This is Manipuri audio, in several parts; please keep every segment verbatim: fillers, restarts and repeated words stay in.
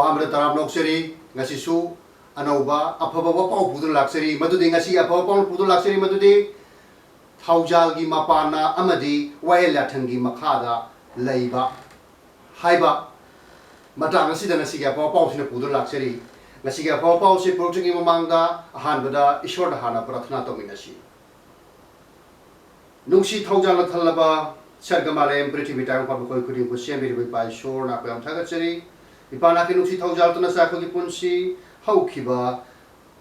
ꯑꯍꯥꯟꯕꯗ ꯇꯔꯥꯝꯅ ꯑꯣꯛꯆꯔꯤ꯫ ꯉꯁꯤꯁꯨ ꯑꯅꯧꯕ ꯑꯐꯕ ꯋꯥꯄꯥꯎ ꯄꯨꯗꯨꯅ ꯂꯥꯛꯆꯔꯤ꯫ ꯃꯗꯨꯗꯤ ꯉꯁꯤꯒꯤ ꯑꯐꯕ ꯄꯥꯎ ꯄꯨꯗꯨꯅ ꯂꯥꯛꯆꯔꯤ ꯃꯗꯨꯗꯤ ꯊꯧꯖꯥꯜꯒꯤ ꯃꯄꯥꯟꯅ ꯑꯃꯗꯤ ꯋꯥꯌꯦꯜ ꯌꯥꯊꯪꯒꯤ ꯃꯈꯥꯗ ꯂꯩꯕ ꯍꯥꯏꯕ ꯃꯇꯥꯡ ꯑꯁꯤꯗ ꯉꯁꯤꯒꯤ ꯑꯐꯕ ꯄꯥꯎꯁꯤꯅ ꯄꯨꯗꯨꯅ ꯂꯥꯛꯆꯔꯤ꯫ ꯉꯁꯤꯒꯤ ꯑꯐꯕ ꯄꯥꯎꯁꯤ ꯄꯨꯔꯛꯇ꯭ꯔꯤꯉꯩ ꯃꯃꯥꯡꯗ ꯑꯍꯥꯟꯕꯗ ꯏꯁꯣꯔꯗ ꯍꯥꯟꯅ ꯄ꯭ꯔꯥꯊꯅꯥ ꯇꯧꯃꯤꯟꯅꯁꯤ꯫ ꯅꯨꯡꯁꯤ ꯊꯧꯖꯥꯜꯅ ꯊꯜꯂꯕ ꯁꯔꯒ ꯃꯥꯂꯦꯝ ꯄ꯭ꯔꯤꯊꯤꯕꯤ ꯇꯥꯏꯕꯪ ꯄꯥꯟꯕ ꯑꯩꯈꯣꯏ ꯈꯨꯗꯤꯡꯕꯨ ꯁꯦꯝꯕꯤꯔꯤꯕ ꯏꯄꯥ ꯏꯁꯣꯔ ꯅꯥꯈꯣꯏ ꯌꯥꯝ ꯊꯥꯒꯠꯆꯔꯤ꯫ ꯏꯄꯥ ꯅꯥꯀꯤ ꯅꯨꯡꯁꯤ ꯊꯧꯖꯥꯜ ꯇꯅ ꯑꯩꯈꯣꯏꯒꯤ ꯄꯨꯟꯁꯤ ꯍꯧꯈꯤꯕ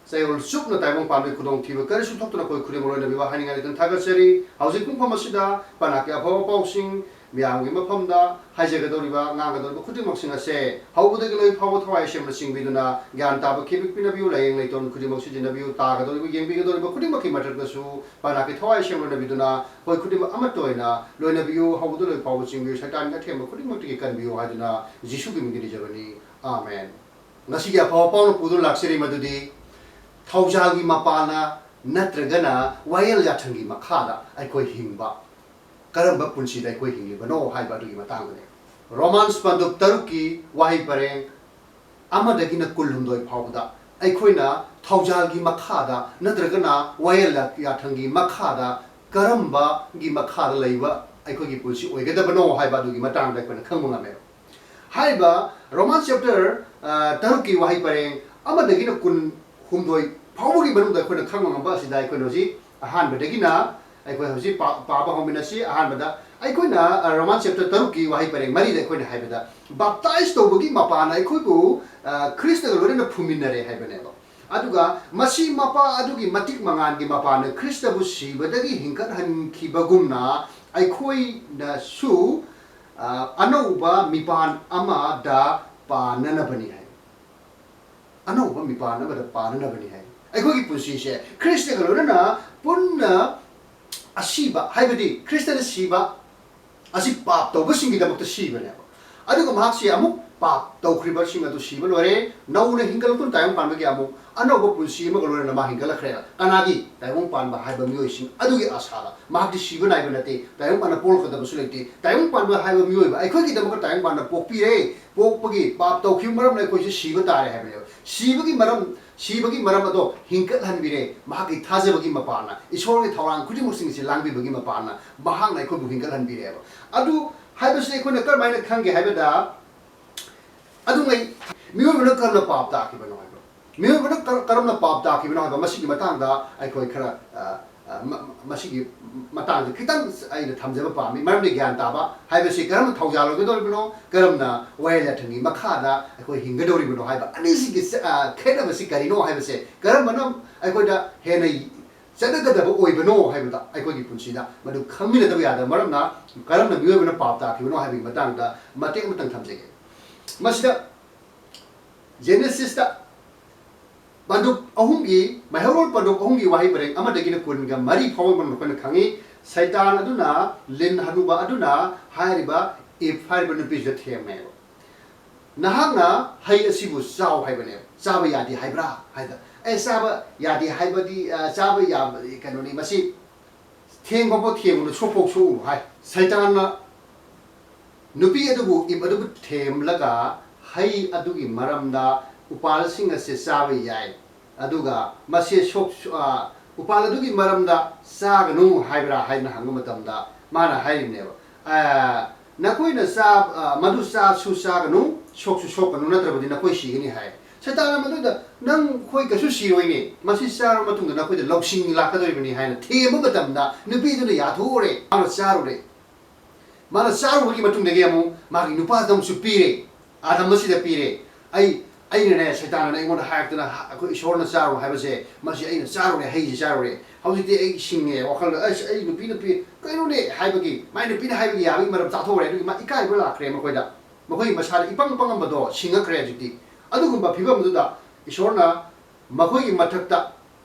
ꯆꯌꯣꯜ ꯆꯨꯞꯅ ꯇꯥꯏꯕꯪ ꯄꯥꯟꯕꯒꯤ ꯈꯨꯗꯣꯡꯊꯤꯕ ꯀꯔꯤꯁꯨ ꯊꯣꯛꯇꯅ ꯑꯩꯈꯣꯏ ꯈꯨꯗꯤꯡꯃꯛ ꯂꯣꯏꯅꯕꯤꯕ ꯍꯥꯏꯅꯤꯡꯉꯥꯏ ꯂꯩꯇꯅ ꯊꯥꯒꯠꯆꯔꯤ꯫ ꯍꯧꯖꯤꯛ ꯄꯨꯡꯐꯝ ꯑꯁꯤꯗ ꯄꯅꯥꯀꯤ ꯑꯐꯕ ꯄꯥꯎꯁꯤꯡ ꯃꯤꯌꯥꯝꯒꯤ ꯃꯐꯝꯗ ꯍꯥꯏꯖꯒꯗꯧꯔꯤꯕ, ꯉꯥꯡꯒꯗꯧꯔꯤꯕ ꯈꯨꯗꯤꯡꯃꯛꯁꯤꯡ ꯑꯁꯦ ꯍꯧꯕꯗꯒꯤ ꯂꯣꯏ ꯐꯥꯎꯕ ꯊꯋꯥꯏ ꯁꯦꯡꯅ ꯆꯤꯡꯕꯤꯗꯨꯅ ꯒ꯭ꯌꯥꯟ ꯇꯥꯕ ꯈꯦꯕꯤꯛ ꯄꯤꯅꯕꯤꯌꯨ, ꯂꯥꯏꯌꯦꯡ ꯂꯩꯇꯣꯟ ꯈꯨꯗꯤꯡꯃꯛ ꯁꯤꯖꯤꯟꯅꯕꯤꯌꯨ, ꯇꯥꯒꯗꯧꯔꯤꯕ, ꯌꯦꯡꯕꯤꯒꯗꯧꯔꯤꯕ ꯈꯨꯗꯤꯡꯃꯛꯀꯤ ꯃꯊꯛꯇꯁꯨ ꯄꯅꯥꯀꯤ ꯊꯋꯥꯏ ꯁꯦꯡꯅ ꯂꯣꯏꯅꯕꯤꯗꯨꯅ ꯑꯩꯈꯣꯏ ꯈꯨꯗꯤꯡꯃꯛ ꯑꯃꯠꯇ ꯑꯣꯏꯅ ꯂꯣꯏꯅꯕꯤꯌꯨ, ꯍꯧꯕꯗ ꯂꯣꯏ ꯐꯥꯎꯕ ꯆꯤꯡꯕꯤꯌꯨ, ꯁꯩꯇꯥꯟꯒꯤ ꯑꯊꯦꯝꯕ ꯈꯨꯗꯤꯡꯃꯛꯇꯒꯤ ꯀꯟꯕꯤꯌꯨ ꯍꯥꯏꯗꯨꯅ ꯖꯤꯁꯨꯒꯤ ꯃꯤꯡꯗ ꯅꯤꯖꯕꯅꯤ꯫ ꯑꯥꯃꯦꯟ꯫ ꯉꯁꯤꯒꯤ ꯑꯐꯕ ꯄꯥꯎꯅ ꯄꯨꯗꯨꯅ ꯂꯥꯛꯆꯔꯤ ꯃꯗꯨꯗꯤ ꯊꯧꯖꯥꯜꯒꯤ ꯃꯄꯥꯟꯅ ꯅꯠꯇ꯭ꯔꯒꯅ ꯋꯥꯌꯦꯜ ꯌꯥꯊꯪꯒꯤ ꯃꯈꯥꯗ ꯑꯩꯈꯣꯏ ꯍꯤꯡꯕ, ꯀꯔꯝꯕ ꯄꯨꯟꯁꯤꯗ ꯑꯩꯈꯣꯏ ꯍꯤꯡꯂꯤꯕꯅꯣ ꯍꯥꯏꯕ ꯑꯗꯨꯒꯤ ꯃꯇꯥꯡꯗꯅꯤ꯫ ꯔꯣꯃꯥꯟꯁ ꯄꯟꯗꯨꯞ ꯇꯔꯨꯛꯀꯤ ꯋꯥꯍꯩ ꯄꯔꯦꯡ ꯑꯃꯗꯒꯤꯅ ꯀꯨꯟꯍꯨꯝꯗꯣꯏ ꯐꯥꯎꯕꯗ ꯑꯩꯈꯣꯏꯅ ꯊꯧꯖꯥꯜꯒꯤ ꯃꯈꯥꯗ ꯅꯠꯇ꯭ꯔꯒꯅ ꯋꯥꯌꯦꯜ ꯌꯥꯊꯪꯒꯤ ꯃꯈꯥꯗ ꯀꯔꯝꯕꯒꯤ ꯃꯈꯥꯗ ꯂꯩꯕ ꯑꯩꯈꯣꯏꯒꯤ ꯄꯨꯟꯁꯤ ꯑꯣꯏꯒꯗꯕꯅꯣ ꯍꯥꯏꯕ ꯑꯗꯨꯒꯤ ꯃꯇꯥꯡꯗ ꯑꯩꯈꯣꯏꯅ ꯈꯪꯕ ꯉꯝꯃꯦ꯫ ꯍꯥꯏꯔꯤꯕ ꯔꯣꯃꯥꯟ ꯆꯦꯞꯇꯔ ꯇꯔꯨꯛꯀꯤ ꯋꯥꯍꯩ ꯄꯔꯦꯡ ꯑꯃꯗꯒꯤꯅ ꯀꯨꯟ ꯍꯨꯝꯗꯣꯏ ꯐꯥꯎꯕꯒꯤ ꯃꯅꯨꯡꯗ ꯑꯩꯈꯣꯏꯅ ꯈꯪꯕ ꯉꯝꯕ ꯑꯁꯤꯗ ꯑꯩꯈꯣꯏꯅ ꯍꯧꯖꯤꯛ ꯑꯍꯥꯟꯕꯗꯒꯤꯅ ꯑꯩꯈꯣꯏ ꯍꯧꯖꯤꯛ ꯄꯥ- ꯄꯥꯕ ꯍꯧꯃꯤꯟꯅꯁꯤ꯫ ꯑꯍꯥꯟꯕꯗ ꯑꯩꯈꯣꯏꯅ, ꯑ, ꯔꯣꯃꯥꯟ ꯆꯦꯞꯇꯔ ꯇꯔꯨꯛꯀꯤ ꯋꯥꯍꯩ ꯄꯔꯦꯡ ꯃꯔꯤꯗ ꯑꯩꯈꯣꯏꯅ ꯍꯥꯏꯕꯗ ꯕꯥꯞꯇꯥꯏꯖ ꯇꯧꯕꯒꯤ ꯃꯄꯥꯟꯅ ꯑꯩꯈꯣꯏꯕꯨ, ꯑ, ꯈ꯭ꯔꯤꯁꯇꯒ ꯂꯣꯏꯅꯅ ꯐꯨꯝꯃꯤꯟꯅꯔꯦ ꯍꯥꯏꯕꯅꯦꯕ꯫ ꯑꯗꯨꯒ ꯃꯁꯤ ꯃꯄꯥ ꯑꯗꯨꯒꯤ ꯃꯇꯤꯛ ꯃꯉꯥꯜꯒꯤ ꯃꯄꯥꯟꯅ ꯈ꯭ꯔꯤꯁꯇꯕꯨ ꯁꯤꯕꯗꯒꯤ ꯍꯤꯡꯒꯠꯍꯟꯈꯤꯕꯒꯨꯝꯅ ꯑꯩꯈꯣꯏꯅꯁꯨ, ꯑ, ꯑꯅꯧꯕ ꯃꯤꯄꯥꯟ ꯑꯃꯗ ꯄꯥꯟꯅꯅꯕꯅꯤ ꯍꯥꯏ꯫ ꯑꯅꯧꯕ ꯃꯤꯄꯥꯟ ꯑꯃꯗ ꯄꯥꯟꯅꯅꯕꯅꯤ ꯍꯥꯏ꯫ ꯑꯩꯈꯣꯏꯒꯤ ꯄꯨꯟꯁꯤꯁꯦ ꯈ꯭ꯔꯤꯁꯇꯒ ꯂꯣꯏꯅꯅ ꯄꯨꯟꯅ ꯑꯁꯤꯕ, ꯍꯥꯏꯕꯗꯤ ꯈ꯭ꯔꯤꯁꯇꯅ ꯁꯤꯕ ꯑꯁꯤ ꯄꯥꯞ ꯇꯧꯕꯁꯤꯡꯒꯤꯗꯃꯛꯇ ꯁꯤꯕꯅꯦꯕ꯫ ꯑꯗꯨꯒ ꯃꯍꯥꯛꯁꯤ ꯑꯃꯨꯛ ꯄꯥꯞ ꯇꯧꯈ꯭ꯔꯤꯕꯁꯤꯡ ꯑꯗꯨ ꯁꯤꯕ ꯂꯣꯏꯔꯦ, ꯅꯧꯅ ꯍꯤꯡꯒꯠꯂꯛꯇꯨꯅ ꯇꯥꯏꯕꯪ ꯄꯥꯟꯕꯒꯤ ꯑꯃꯨꯛ ꯑꯅꯧꯕ ꯄꯨꯟꯁꯤ ꯑꯃꯒ ꯂꯣꯏꯅꯅ ꯃꯥ ꯍꯤꯡꯒꯠꯂꯛꯈ꯭ꯔꯦ꯫ ꯀꯅꯥꯒꯤ? ꯇꯥꯏꯕꯪ ꯄꯥꯟꯕ ꯍꯥꯏꯕ ꯃꯤꯑꯣꯏꯁꯤꯡ ꯑꯗꯨꯒꯤ ꯑꯁꯥꯗ꯫ ꯃꯍꯥꯛꯇꯤ ꯁꯤꯕ ꯅꯥꯏꯕ ꯅꯠꯇꯦ, ꯇꯥꯏꯕꯪ ꯄꯥꯟꯕ ꯄꯣꯛꯂꯛꯀꯗꯕꯁꯨ ꯂꯩꯇꯦ꯫ ꯇꯥꯏꯕꯪ ꯄꯥꯟꯕ ꯍꯥꯏꯕ ꯃꯤꯑꯣꯏꯕ ꯑꯩꯈꯣꯏꯒꯤꯗꯃꯛꯇ ꯇꯥꯏꯕꯪ ꯄꯥꯟꯕ ꯄꯣꯛꯄꯤꯔꯦ꯫ ꯄꯣꯛꯄꯒꯤ ꯄꯥꯞ ꯇꯧꯈꯤꯕ ꯃꯔꯝꯅ ꯑꯩꯈꯣꯏꯁꯦ ꯁꯤꯕ ꯇꯥꯔꯦ ꯍꯥꯏꯕꯅꯦꯕ꯫ ꯁꯤꯕꯒꯤ ꯃꯔꯝ, ꯁꯤꯕꯒꯤ ꯃꯔꯝ ꯑꯗꯣ ꯍꯤꯡꯒꯠꯍꯟꯕꯤꯔꯦ꯫ ꯃꯍꯥꯛꯀꯤ ꯊꯥꯖꯕꯒꯤ ꯃꯄꯥꯟꯅ, ꯏꯁꯣꯔꯒꯤ ꯊꯧꯔꯥꯡ ꯈꯨꯗꯤꯡꯃꯛꯁꯤꯡꯁꯦ ꯂꯥꯡꯕꯤꯕꯒꯤ ꯃꯄꯥꯟꯅ ꯃꯍꯥꯛꯅ ꯑꯩꯈꯣꯏꯕꯨ ꯍꯤꯡꯒꯠꯍꯟꯕꯤꯔꯦꯕ꯫ ꯑꯗꯨ ꯍꯥꯏꯕꯁꯤ ꯑꯩꯈꯣꯏꯅ ꯀꯔꯝꯍꯥꯏꯅ ꯈꯪꯒꯦ ꯍꯥꯏꯕꯗ, ꯑꯗꯨꯉꯩ ꯃꯤꯑꯣꯏꯕꯅ ꯀꯔꯝꯅ ꯄꯥꯞ ꯇꯥꯈꯤꯕꯅꯣ ꯍꯥꯏꯕ, ꯃꯤꯑꯣꯏꯕꯅ ꯀꯔ-, ꯀꯔꯝꯅ ꯄꯥꯞ ꯇꯥꯈꯤꯕꯅꯣ ꯍꯥꯏꯕ, ꯃꯁꯤꯒꯤ ꯃꯇꯥꯡꯗ ꯑꯩꯈꯣꯏ ꯈꯔ, ꯑ, ꯑ, ꯃ-, ꯃꯁꯤꯒꯤ ꯃꯇꯥꯡꯗ ꯈꯤꯇꯪ ꯑꯩꯅ ꯊꯝꯖꯕ ꯄꯥꯝꯃꯤ꯫ ꯃꯔꯝꯗꯤ ꯒ꯭ꯌꯥꯟ ꯇꯥꯕ ꯍꯥꯏꯕꯁꯤ ꯀꯔꯝꯅ ꯊꯧꯖꯥꯜ ꯑꯣꯏꯒꯗꯧꯔꯤꯕꯅꯣ, ꯀꯔꯝꯅ ꯋꯥꯌꯦꯜ ꯌꯥꯊꯪꯒꯤ ꯃꯈꯥꯗ ꯑꯩꯈꯣꯏ ꯍꯤꯡꯒꯗꯧꯔꯤꯕꯅꯣ ꯍꯥꯏꯕ ꯑꯅꯤꯁꯤꯒꯤ ꯆ-, ꯑ, ꯈꯦꯠꯅꯕꯁꯤ ꯀꯔꯤꯅꯣ ꯍꯥꯏꯕꯁꯦ, ꯀꯔꯝꯕꯅ ꯑꯩꯈꯣꯏꯗ ꯍꯦꯟꯅ ꯆꯠꯅꯒꯗꯕ ꯑꯣꯏꯕꯅꯣ ꯍꯥꯏꯕꯗ ꯑꯩꯈꯣꯏꯒꯤ ꯄꯨꯟꯁꯤꯗ ꯃꯗꯨ ꯈꯪꯃꯤꯟꯅꯗꯕ ꯌꯥꯗꯕ ꯃꯔꯝꯅ, ꯀꯔꯝꯅ ꯃꯤꯑꯣꯏꯕꯅ ꯄꯥꯞ ꯇꯥꯈꯤꯕꯅꯣ ꯍꯥꯏꯕꯒꯤ ꯃꯇꯥꯡꯗ ꯃꯇꯦꯛ ꯑꯃꯇꯪ ꯊꯝꯖꯒꯦ꯫ ꯃꯁꯤꯗ ꯖꯦꯅꯦꯁꯤꯁꯇ ꯄꯟꯗꯨꯞ ꯑꯍꯨꯝꯒꯤ, ꯃꯩꯍꯧꯔꯣꯜ ꯄꯟꯗꯨꯞ ꯑꯍꯨꯝꯒꯤ ꯋꯥꯍꯩ ꯄꯔꯦꯡ ꯑꯃꯗꯒꯤꯅ ꯀꯨꯟꯒ ꯃꯔꯤ ꯐꯥꯎꯕ ꯃꯅꯨꯡꯗ ꯑꯩꯈꯣꯏꯅ ꯈꯪꯉꯤ, ꯁꯩꯇꯥꯟ ꯑꯗꯨꯅ, ꯂꯤꯟ ꯍꯅꯨꯕ ꯑꯗꯨꯅ ꯍꯥꯏꯔꯤꯕ ꯏꯞ ꯍꯥꯏꯔꯤꯕ ꯅꯨꯄꯤꯁꯤꯗ ꯊꯦꯝꯃꯦꯕ꯫ "ꯅꯍꯥꯛꯅ ꯍꯩ ꯑꯁꯤꯕꯨ ꯆꯥꯎ ꯍꯥꯏꯕꯅꯦꯕ, ꯆꯥꯕ ꯌꯥꯗꯦ ꯍꯥꯏꯕ꯭ꯔꯥ?" ꯍꯥꯏꯗ, "ꯑꯦ, ꯆꯥꯕ ꯌꯥꯗꯦ ꯍꯥꯏꯕꯗꯤ, ꯑ, ꯆꯥꯕ ꯌꯥꯕ ꯀꯩꯅꯣꯅꯤ, ꯃꯁꯤ ꯊꯦꯡꯕꯐꯥꯎ ꯊꯦꯡꯉꯨꯅꯨ, ꯁꯣꯛꯐꯥꯎ ꯁꯣꯛꯎꯅꯨ" ꯍꯥꯏ꯫ ꯁꯩꯇꯥꯟꯅ ꯅꯨꯄꯤ ꯑꯗꯨꯕꯨ, ꯏꯞ ꯑꯗꯨꯕꯨ ꯊꯦꯝꯂꯒ, "ꯍꯩ ꯑꯗꯨꯒꯤ ꯃꯔꯝꯗ ꯎꯄꯥꯜꯁꯤꯡ ꯑꯁꯦ ꯆꯥꯕ ꯌꯥꯏ, ꯑꯗꯨꯒ ꯃꯁꯦ ꯁꯣꯛ-, ꯑ, ꯎꯄꯥꯜ ꯑꯗꯨꯒꯤ ꯃꯔꯝꯗ ꯆꯥꯒꯅꯨ ꯍꯥꯏꯕ꯭ꯔꯥ?" ꯍꯥꯏꯅ ꯍꯪꯕ ꯃꯇꯝꯗ ꯃꯥꯅ ꯍꯥꯏꯔꯤꯕꯅꯦꯕ, ꯑ, "ꯅꯈꯣꯏꯅ ꯆꯥ-, ꯑ, ꯃꯗꯨ ꯆꯥꯁꯨ ꯆꯥꯒꯅꯨ, ꯁꯣꯛꯁꯨ ꯁꯣꯛꯀꯅꯨ, ꯅꯠꯇ꯭ꯔꯕꯗꯤ ꯅꯈꯣꯏ ꯁꯤꯒꯅꯤ" ꯍꯥꯏ꯫ ꯁꯩꯇꯥꯟꯅ ꯃꯗꯨꯗ, "ꯅꯪ, ꯑꯩꯈꯣꯏ ꯀꯩꯁꯨ ꯁꯤꯔꯣꯏꯅꯦ, ꯃꯁꯤ ꯆꯥꯔꯕ ꯃꯇꯨꯡꯗ ꯅꯈꯣꯏꯗ ꯂꯧꯁꯤꯡ ꯂꯥꯛꯀꯗꯧꯔꯤꯕꯅꯤ" ꯍꯥꯏꯅ ꯊꯦꯝꯕ ꯃꯇꯝꯗ ꯅꯨꯄꯤꯗꯨꯅ ꯌꯥꯊꯣꯛꯎꯔꯦ, ꯃꯥꯅ ꯆꯥꯔꯨꯔꯦ꯫ ꯃꯥꯅ ꯆꯥꯔꯨꯕꯒꯤ ꯃꯇꯨꯡꯗꯒꯤ ꯑꯃꯨꯛ ꯃꯥꯒꯤ ꯅꯨꯄꯥꯗ ꯑꯃꯨꯛꯁꯨ ꯄꯤꯔꯦ, ꯑꯥꯗꯝ ꯑꯁꯤꯗ ꯄꯤꯔꯦ꯫ "ꯑꯩ, ꯑꯩꯅꯅꯦ, ꯁꯩꯇꯥꯟꯅ ꯑꯩꯉꯣꯟꯗ ꯍꯥꯏꯔꯛꯇꯅ, ꯍ-, ꯑꯩꯈꯣꯏ ꯏꯁꯣꯔꯅ ꯆꯥꯔꯨ ꯍꯥꯏꯕꯁꯦ, ꯃꯁꯤ ꯑꯩꯅ ꯆꯥꯔꯨꯔꯦ, ꯍꯩꯁꯦ ꯆꯥꯔꯨꯔꯦ꯫ ꯍꯧꯖꯤꯛꯇꯤ ꯑꯩ ꯁꯤꯡꯉꯦ, ꯋꯥꯈꯜꯗ, ꯑꯁ, ꯑꯩ ꯅꯨꯄꯤꯅ ꯄꯤ-, ꯀꯩꯅꯣꯅꯦ" ꯍꯥꯏꯕꯒꯤ, ꯃꯥꯏ ꯅꯨꯄꯤꯅ ꯍꯥꯏꯕꯒꯤ ꯌꯥꯕꯒꯤ ꯃꯔꯝ ꯆꯥꯊꯣꯛꯎꯔꯦ꯫ ꯑꯗꯨꯒꯤ ꯃꯥ ꯏꯀꯥꯏꯕ ꯂꯥꯛꯈ꯭ꯔꯦ ꯃꯈꯣꯏꯗ꯫ ꯃꯈꯣꯏꯒꯤ ꯃꯁꯥꯗ ꯏꯄꯪ ꯄꯪꯉꯝꯕꯗꯣ ꯁꯤꯡꯉꯛꯈ꯭ꯔꯦ ꯍꯧꯖꯤꯛꯇꯤ꯫ ꯑꯗꯨꯒꯨꯝꯕ ꯐꯤꯕꯝꯗꯨꯗ ꯏꯁꯣꯔꯅ ꯃꯈꯣꯏꯒꯤ ꯃꯊꯛꯇ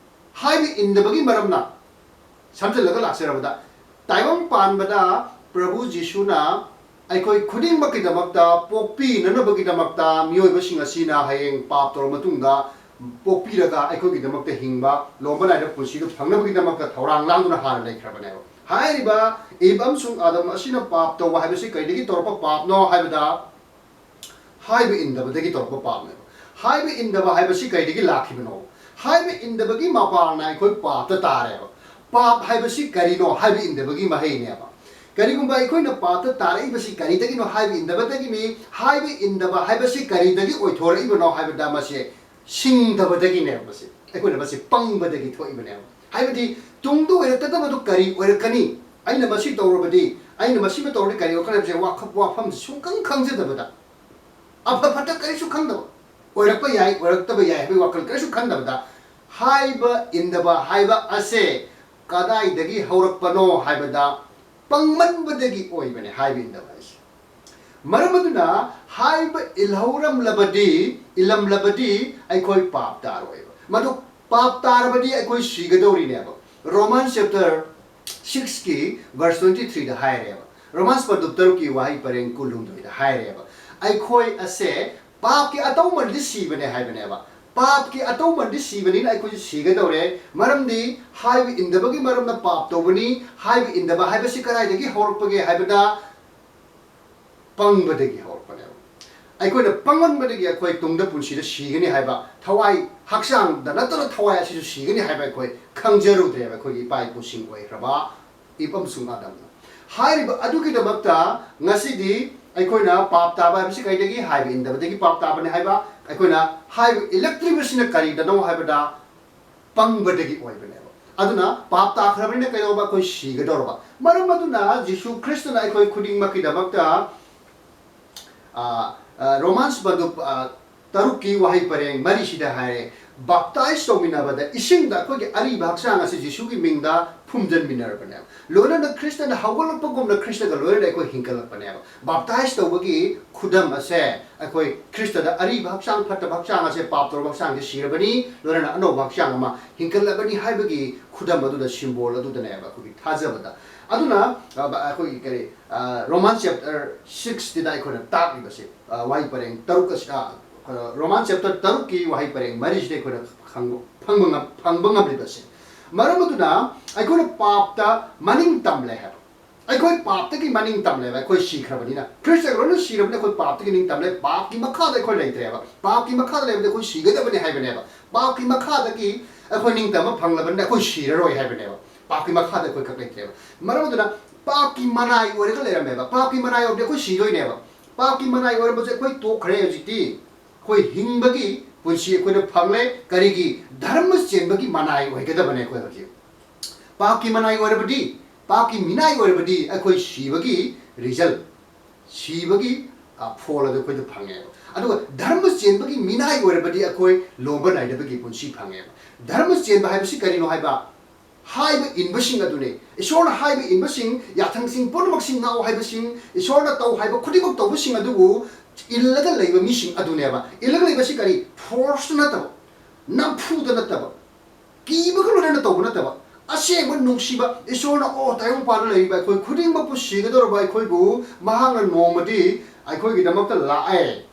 ꯍꯥꯏꯕ ꯏꯟꯗꯕꯒꯤ ꯃꯔꯝꯅ ꯁꯝꯖꯜꯂꯒ ꯂꯥꯛꯆꯔꯕꯗ, ꯇꯥꯏꯕꯪ ꯄꯥꯟꯕꯗ ꯄ꯭ꯔꯚꯨ ꯖꯤꯁꯨꯅ ꯑꯩꯈꯣꯏ ꯈꯨꯗꯤꯡꯃꯛꯀꯤꯗꯃꯛꯇ ꯄꯣꯛꯄꯤꯅꯅꯕꯒꯤꯗꯃꯛꯇ ꯃꯤꯑꯣꯏꯕꯁꯤꯡ ꯑꯁꯤꯅ ꯍꯌꯦꯡ ꯄꯥꯞ ꯇꯧꯔ ꯃꯇꯨꯡꯗ ꯄꯣꯛꯄꯤꯔꯒ ꯑꯩꯈꯣꯏꯒꯤꯗꯃꯛꯇ ꯍꯤꯡꯕ, ꯂꯣꯝꯕ ꯅꯥꯏꯗꯕ ꯄꯨꯟꯁꯤꯗꯨ ꯐꯪꯅꯕꯒꯤꯗꯃꯛꯇ ꯊꯧꯔꯥꯡ ꯂꯥꯡꯗꯨꯅ ꯍꯥꯟꯅ ꯂꯩꯈ꯭ꯔꯕꯅꯦꯕ꯫ ꯍꯥꯏꯔꯤꯕ ꯏꯕ ꯑꯃꯁꯨꯡ ꯑꯥꯗꯝ ꯑꯁꯤꯅ ꯄꯥꯞ ꯇꯧꯕ ꯍꯥꯏꯕꯁꯤ ꯀꯔꯤꯗꯒꯤ ꯇꯧꯔꯛꯄ ꯄꯥꯞꯅꯣ ꯍꯥꯏꯕꯗ, ꯍꯥꯏꯕ ꯏꯟꯗꯕꯗꯒꯤ ꯇꯧꯔꯛꯄ ꯄꯥꯞꯅꯦꯕ꯫ ꯍꯥꯏꯕ ꯏꯟꯗꯕ ꯍꯥꯏꯕꯁꯤ ꯀꯔꯤꯗꯒꯤ ꯂꯥꯛꯈꯤꯕꯅꯣ? ꯍꯥꯏꯕ ꯏꯟꯗꯕꯒꯤ ꯃꯄꯥꯡꯅ ꯑꯩꯈꯣꯏ ꯄꯥꯞꯇ ꯇꯥꯔꯦꯕ꯫ ꯄꯥꯞ ꯍꯥꯏꯕꯁꯤ ꯀꯔꯤꯅꯣ? ꯍꯥꯏꯕ ꯏꯟꯗꯕꯒꯤ ꯃꯍꯩꯅꯦꯕ꯫ ꯀꯔꯤꯒꯨꯝꯕ ꯑꯩꯈꯣꯏꯅ ꯄꯥꯞꯇ ꯇꯥꯔꯛꯏꯕꯁꯤ ꯀꯔꯤꯗꯒꯤꯅꯣ? ꯍꯥꯏꯕ ꯏꯟꯗꯕꯗꯒꯤꯅꯤ꯫ ꯍꯥꯏꯕ ꯏꯟꯗꯕ ꯍꯥꯏꯕꯁꯤ ꯀꯔꯤꯗꯒꯤ ꯑꯣꯏꯊꯣꯔꯛꯏꯕꯅꯣ ꯍꯥꯏꯕꯗ, ꯃꯁꯤ ꯁꯤꯡꯗꯕꯗꯒꯤꯅꯦꯕ꯫ ꯃꯁꯤ ꯑꯩꯈꯣꯏꯅ ꯃꯁꯤ ꯄꯪꯕꯗꯒꯤ ꯊꯣꯛꯏꯕꯅꯦꯕ꯫ ꯍꯥꯏꯕꯗꯤ ꯇꯨꯡꯗ ꯑꯣꯏꯔꯛꯀꯗꯕꯗꯨ ꯀꯔꯤ ꯑꯣꯏꯔꯛꯀꯅꯤ, ꯑꯩꯅ ꯃꯁꯤ ꯇꯧꯔꯕꯗꯤ, ꯑꯩꯅ ꯃꯁꯤꯃ ꯇꯧꯔꯗꯤ ꯀꯔꯤ ꯑꯣꯏꯔꯛꯀꯅꯤ ꯍꯥꯏꯕꯁꯦ ꯋꯥꯈ-, ꯋꯥꯐꯝꯁꯤ ꯁꯨꯡꯈꯪ ꯈꯪꯖꯗꯕꯗ, ꯑꯐ ꯐꯠꯇ ꯀꯔꯤꯁꯨ ꯈꯪꯗꯕ, ꯑꯣꯏꯔꯛꯄ ꯌꯥꯏ, ꯑꯣꯏꯔꯛꯇꯕ ꯌꯥꯏ ꯍꯥꯏꯕꯒꯤ ꯋꯥꯈꯜ ꯀꯔꯤꯁꯨ ꯈꯟꯗꯕꯗ, ꯍꯥꯏꯕ ꯏꯟꯗꯕ ꯍꯥꯏꯕ ꯑꯁꯦ ꯀꯗꯥꯏꯗꯒꯤ ꯍꯧꯔꯛꯄꯅꯣ ꯍꯥꯏꯕꯗ, ꯄꯪꯃꯟꯕꯗꯒꯤ ꯑꯣꯏꯕꯅꯦ ꯍꯥꯏꯕ ꯏꯟꯗꯕ ꯍꯥꯏꯁꯦ꯫ ꯃꯔꯝ ꯑꯗꯨꯅ ꯍꯥꯏꯕ ꯏꯜꯍꯧꯔꯝꯂꯕꯗꯤ, ꯏꯜꯂꯝꯂꯕꯗꯤ ꯑꯩꯈꯣꯏ ꯄꯥꯞ ꯇꯥꯔꯣꯏꯕ꯫ ꯃꯗꯨ ꯄꯥꯞ ꯇꯥꯔꯕꯗꯤ ꯑꯩꯈꯣꯏ ꯁꯤꯒꯗꯧꯔꯤꯅꯦꯕ꯫ Romans chapter six ꯀꯤ verse twenty three ꯗ ꯍꯥꯏꯔꯦꯕ꯫ Romans ꯄꯟꯗꯨꯞ ꯇꯔꯨꯛꯀꯤ ꯋꯥꯍꯩ ꯄꯔꯦꯡ ꯀꯨꯟꯍꯨꯝꯗꯣꯏꯗ ꯍꯥꯏꯔꯦꯕ꯫ ꯑꯩꯈꯣꯏ ꯑꯁꯦ ꯄꯥꯞꯀꯤ ꯑꯇꯧꯃꯟꯗꯤ ꯁꯤꯕꯅꯦ ꯍꯥꯏꯕꯅꯦꯕ꯫ ꯄꯥꯞꯀꯤ ꯑꯇꯧꯃꯟꯗꯤ ꯁꯤꯕꯅꯤꯅ ꯑꯩꯈꯣꯏꯁꯨ ꯁꯤꯒꯗꯧꯔꯦ꯫ ꯃꯔꯝꯗꯤ ꯍꯥꯏꯕ ꯏꯟꯗꯕꯒꯤ ꯃꯔꯝꯅ ꯄꯥꯞ ꯇꯧꯕꯅꯤ꯫ ꯍꯥꯏꯕ ꯏꯟꯗꯕ ꯍꯥꯏꯕꯁꯤ ꯀꯗꯥꯏꯗꯒꯤ ꯍꯧꯔꯛꯄꯒꯦ ꯍꯥꯏꯕꯗ, ꯄꯪꯕꯗꯒꯤ ꯍꯧꯔꯛꯄꯅꯦꯕ꯫ ꯑꯩꯈꯣꯏꯅ ꯄꯪꯃꯟꯕꯗꯒꯤ ꯑꯩꯈꯣꯏ ꯇꯨꯡꯗ ꯄꯨꯟꯁꯤꯗ ꯁꯤꯒꯅꯤ ꯍꯥꯏꯕ, ꯊꯋꯥꯏ ꯍꯛꯆꯥꯡꯗ ꯅꯠꯇꯅ ꯊꯋꯥꯏ ꯑꯁꯤꯁꯨ ꯁꯤꯒꯅꯤ ꯍꯥꯏꯕ ꯑꯩꯈꯣꯏ ꯈꯪꯖꯔꯨꯗ꯭ꯔꯦꯕ, ꯑꯩꯈꯣꯏꯒꯤ ꯏꯄꯥ ꯏꯄꯨꯁꯤꯡ ꯑꯣꯏꯈ꯭ꯔꯕ ꯏꯕ ꯑꯃꯁꯨꯡ ꯑꯥꯗꯝꯅ꯫ ꯍꯥꯏꯔꯤꯕ ꯑꯗꯨꯒꯤꯗꯃꯛꯇ ꯉꯁꯤꯗꯤ ꯑꯩꯈꯣꯏꯅ ꯄꯥꯞ ꯇꯥꯕ ꯍꯥꯏꯕꯁꯤ ꯀꯩꯗꯒꯤ? ꯍꯥꯏꯕ ꯏꯟꯗꯕꯗꯒꯤ ꯄꯥꯞ ꯇꯥꯕꯅꯤ ꯍꯥꯏꯕ꯫ ꯑꯩꯈꯣꯏꯅ ꯍꯥꯏꯕ ꯏꯜꯂꯛꯇ꯭ꯔꯤꯕꯁꯤꯅ ꯀꯔꯤꯗꯅꯣ ꯍꯥꯏꯕꯗ, ꯄꯪꯕꯗꯒꯤ ꯑꯣꯏꯕꯅꯦꯕ꯫ ꯑꯗꯨꯅ ꯄꯥꯞ ꯇꯥꯈ꯭ꯔꯕꯅꯤꯅ ꯀꯩꯗꯧꯕ? ꯑꯩꯈꯣꯏ ꯁꯤꯒꯗꯧꯔꯕ꯫ ꯃꯔꯝ ꯑꯗꯨꯅ ꯖꯤꯁꯨ ꯈ꯭ꯔꯤꯁꯇꯅ ꯑꯩꯈꯣꯏ ꯈꯨꯗꯤꯡꯃꯛꯀꯤꯗꯃꯛꯇ, ꯑ, ꯑ, Romans ꯄꯟꯗꯨꯞ, ꯑ, ꯇꯔꯨꯛꯀꯤ ꯋꯥꯍꯩ ꯄꯔꯦꯡ ꯃꯔꯤꯁꯤꯗ ꯍꯥꯏꯔꯦ, ꯕꯥꯞꯇꯥꯏꯖ ꯇꯧꯃꯤꯟꯅꯕꯗ ꯏꯁꯤꯡꯗ ꯑꯩꯈꯣꯏꯒꯤ ꯑꯔꯤꯕ ꯍꯛꯆꯥꯡ ꯑꯁꯤ ꯖꯤꯁꯨꯒꯤ ꯃꯤꯡꯗ ꯐꯨꯝꯖꯤꯟꯃꯤꯟꯅꯔꯕꯅꯦꯕ꯫ ꯂꯣꯏꯅꯅ ꯈ꯭ꯔꯤꯁꯇꯅ ꯍꯧꯒꯠꯂꯛꯄꯒꯨꯝꯅ ꯈ꯭ꯔꯤꯁꯇꯒ ꯂꯣꯏꯅꯅ ꯑꯩꯈꯣꯏ ꯍꯤꯡꯒꯠꯂꯛꯄꯅꯦꯕ꯫ ꯕꯥꯞꯇꯥꯏꯁ ꯇꯧꯕꯒꯤ ꯈꯨꯗꯝ ꯑꯁꯦ ꯑꯩꯈꯣꯏ ꯈ꯭ꯔꯤꯁꯇꯗ ꯑꯔꯤꯕ ꯍꯛꯆꯥꯡ, ꯐꯠꯇꯕ ꯍꯛꯆꯥꯡ ꯑꯁꯦ, ꯄꯥꯞ ꯇꯧꯔꯕ ꯍꯛꯆꯥꯡꯁꯦ ꯁꯤꯔꯕꯅꯤ, ꯂꯣꯏꯅꯅ ꯑꯅꯧꯕ ꯍꯛꯆꯥꯡ ꯑꯃ ꯍꯤꯡꯒꯠꯂꯕꯅꯤ ꯍꯥꯏꯕꯒꯤ ꯈꯨꯗꯝ ꯑꯗꯨꯗ, ꯁꯤꯝꯕꯣꯜ ꯑꯗꯨꯗꯅꯦꯕ ꯑꯩꯈꯣꯏꯒꯤ ꯊꯥꯖꯕꯗ꯫ ꯑꯗꯨꯅ, ꯑ, ꯕ-, ꯑꯩꯈꯣꯏꯒꯤ ꯀꯔꯤ, ꯑ, ꯔꯣꯃꯥꯟ ꯆꯦꯞꯇꯔ ꯁꯤꯛꯁꯇꯨꯗ ꯑꯩꯈꯣꯏꯅ ꯇꯥꯛꯂꯤꯕꯁꯦ, ꯑ, ꯋꯥꯍꯩ ꯄꯔꯦꯡ ꯇꯔꯨꯛ ꯑꯁꯤ, ꯑ, ꯑ, ꯔꯣꯃꯥꯟ ꯆꯦꯞꯇꯔ ꯇꯔꯨꯛꯀꯤ ꯋꯥꯍꯩ ꯄꯔꯦꯡ ꯃꯔꯤꯁꯤꯗ ꯑꯩꯈꯣꯏꯅ ꯈꯪꯕ, ꯐꯪꯕ ꯉꯝ-, ꯐꯪꯕ ꯉꯝꯂꯤꯕꯁꯦ꯫ ꯃꯔꯝ ꯑꯗꯨꯅ ꯑꯩꯈꯣꯏꯅ ꯄꯥꯞꯇ ꯃꯅꯤꯡ ꯇꯝꯂꯦ ꯍꯥꯏꯕ꯫ ꯑꯩꯈꯣꯏ ꯄꯥꯞꯇꯒꯤ ꯃꯅꯤꯡ ꯇꯝꯂꯦꯕ꯫ ꯑꯩꯈꯣꯏ ꯁꯤꯈ꯭ꯔꯕꯅꯤꯅ, ꯈ꯭ꯔꯤꯁꯇꯒ ꯂꯣꯏꯅ ꯁꯤꯔꯕꯅꯤꯅ, ꯑꯩꯈꯣꯏ ꯄꯥꯞꯇꯒꯤ ꯅꯤꯡ ꯇꯝꯂꯦ꯫ ꯄꯥꯞꯀꯤ ꯃꯈꯥꯗ ꯑꯩꯈꯣꯏ ꯂꯩꯇ꯭ꯔꯦꯕ꯫ ꯄꯥꯞꯀꯤ ꯃꯈꯥꯗ ꯂꯩꯕꯗꯤ ꯑꯩꯈꯣꯏ ꯁꯤꯒꯗꯕꯅꯤ ꯍꯥꯏꯕꯅꯦꯕ꯫ ꯄꯥꯞꯀꯤ ꯃꯈꯥꯗꯒꯤ ꯑꯩꯈꯣꯏ ꯅꯤꯡꯇꯝꯕ ꯐꯪꯂꯕꯅꯤꯅ ꯑꯩꯈꯣꯏ ꯁꯤꯔꯔꯣꯏ ꯍꯥꯏꯕꯅꯦꯕ꯫ ꯄꯥꯞꯀꯤ ꯃꯈꯥꯗ ꯑꯩꯈꯣꯏ ꯈꯛ ꯂꯩꯇ꯭ꯔꯦꯕ꯫ ꯃꯔꯝ ꯑꯗꯨꯅ ꯄꯥꯞꯀꯤ ꯃꯅꯥꯏ ꯑꯣꯏꯔꯒ ꯂꯩꯔꯝꯃꯦꯕ꯫ ꯄꯥꯞꯀꯤ ꯃꯅꯥꯏ ꯑꯣꯏꯔꯗꯤ ꯑꯩꯈꯣꯏ ꯁꯤꯗꯣꯏꯅꯦꯕ꯫ ꯄꯥꯞꯀꯤ ꯃꯅꯥꯏ ꯑꯣꯏꯔꯝꯕꯁꯦ ꯑꯩꯈꯣꯏ ꯇꯣꯛꯈ꯭ꯔꯦ ꯍꯧꯖꯤꯛꯇꯤ꯫ ꯑꯩꯈꯣꯏ ꯍꯤꯡꯕꯒꯤ ꯄꯨꯟꯁꯤ ꯑꯩꯈꯣꯏꯅ ꯐꯪꯂꯦ꯫ ꯀꯔꯤꯒꯤ? ꯙꯔꯃ ꯆꯦꯟꯕꯒꯤ ꯃꯅꯥꯏ ꯑꯣꯏꯒꯗꯕꯅꯦ ꯑꯩꯈꯣꯏ ꯍꯧꯖꯤꯛ꯫ ꯄꯥꯞꯀꯤ ꯃꯅꯥꯏ ꯑꯣꯏꯔꯕꯗꯤ, ꯄꯥꯞꯀꯤ ꯃꯤꯅꯥꯏ ꯑꯣꯏꯔꯕꯗꯤ ꯑꯩꯈꯣꯏ ꯁꯤꯕꯒꯤ ꯔꯤꯖꯜ, ꯁꯤꯕꯒꯤ, ꯑ, ꯐꯣꯜ ꯑꯗꯨ ꯑꯩꯈꯣꯏꯗ ꯐꯪꯉꯦꯕ꯫ ꯑꯗꯨꯒ ꯙꯔꯃ ꯆꯦꯟꯕꯒꯤ ꯃꯤꯅꯥꯏ ꯑꯣꯏꯔꯕꯗꯤ ꯑꯩꯈꯣꯏ ꯂꯣꯝꯕ ꯅꯥꯏꯗꯕꯒꯤ ꯄꯨꯟꯁꯤ ꯐꯪꯉꯦꯕ꯫ ꯙꯔꯃ ꯆꯦꯟꯕ ꯍꯥꯏꯕꯁꯤ ꯀꯔꯤꯅꯣ ꯍꯥꯏꯕ? ꯍꯥꯏꯕ ꯏꯟꯕꯁꯤꯡ ꯑꯗꯨꯅꯤ꯫ ꯏꯁꯣꯔꯅ ꯍꯥꯏꯕ ꯏꯟꯕꯁꯤꯡ, ꯌꯥꯊꯪꯁꯤꯡ ꯄꯨꯝꯅꯃꯛꯁꯤꯡ ꯉꯥꯛꯎ ꯍꯥꯏꯕꯁꯤꯡ, ꯏꯁꯣꯔꯅ ꯇꯧ ꯍꯥꯏꯕ ꯈꯨꯗꯤꯡꯃꯛ ꯇꯧꯕꯁꯤꯡ ꯑꯗꯨꯕꯨ ꯏꯜꯂꯒ ꯂꯩꯕ ꯃꯤꯁꯤꯡ ꯑꯗꯨꯅꯦꯕ꯫ ꯏꯜꯂꯒ ꯂꯩꯕꯁꯤ ꯀꯔꯤ? ꯐꯣꯔꯁ ꯅꯠꯇꯕ, ꯅꯝꯐꯨꯗ ꯅꯠꯇꯕ, ꯀꯤꯕꯒ ꯂꯣꯏꯅꯅ ꯇꯧꯕ ꯅꯠꯇꯕ, ꯑꯁꯦꯡꯕ ꯅꯨꯡꯁꯤꯕ ꯏꯁꯣꯔꯅ, ꯑꯣ, ꯇꯥꯏꯕꯪꯄꯥꯟꯗ ꯂꯩꯔꯤꯕ ꯑꯩꯈꯣꯏ ꯈꯨꯗꯤꯡꯃꯛꯄꯨ ꯁꯤꯒꯗꯧꯔꯕ ꯑꯩꯈꯣꯏꯕꯨ ꯃꯍꯥꯛꯅ ꯅꯣꯡꯃꯗꯤ ꯑꯩꯈꯣꯏꯒꯤꯗꯃꯛꯇ ꯂꯥꯛꯑꯦ,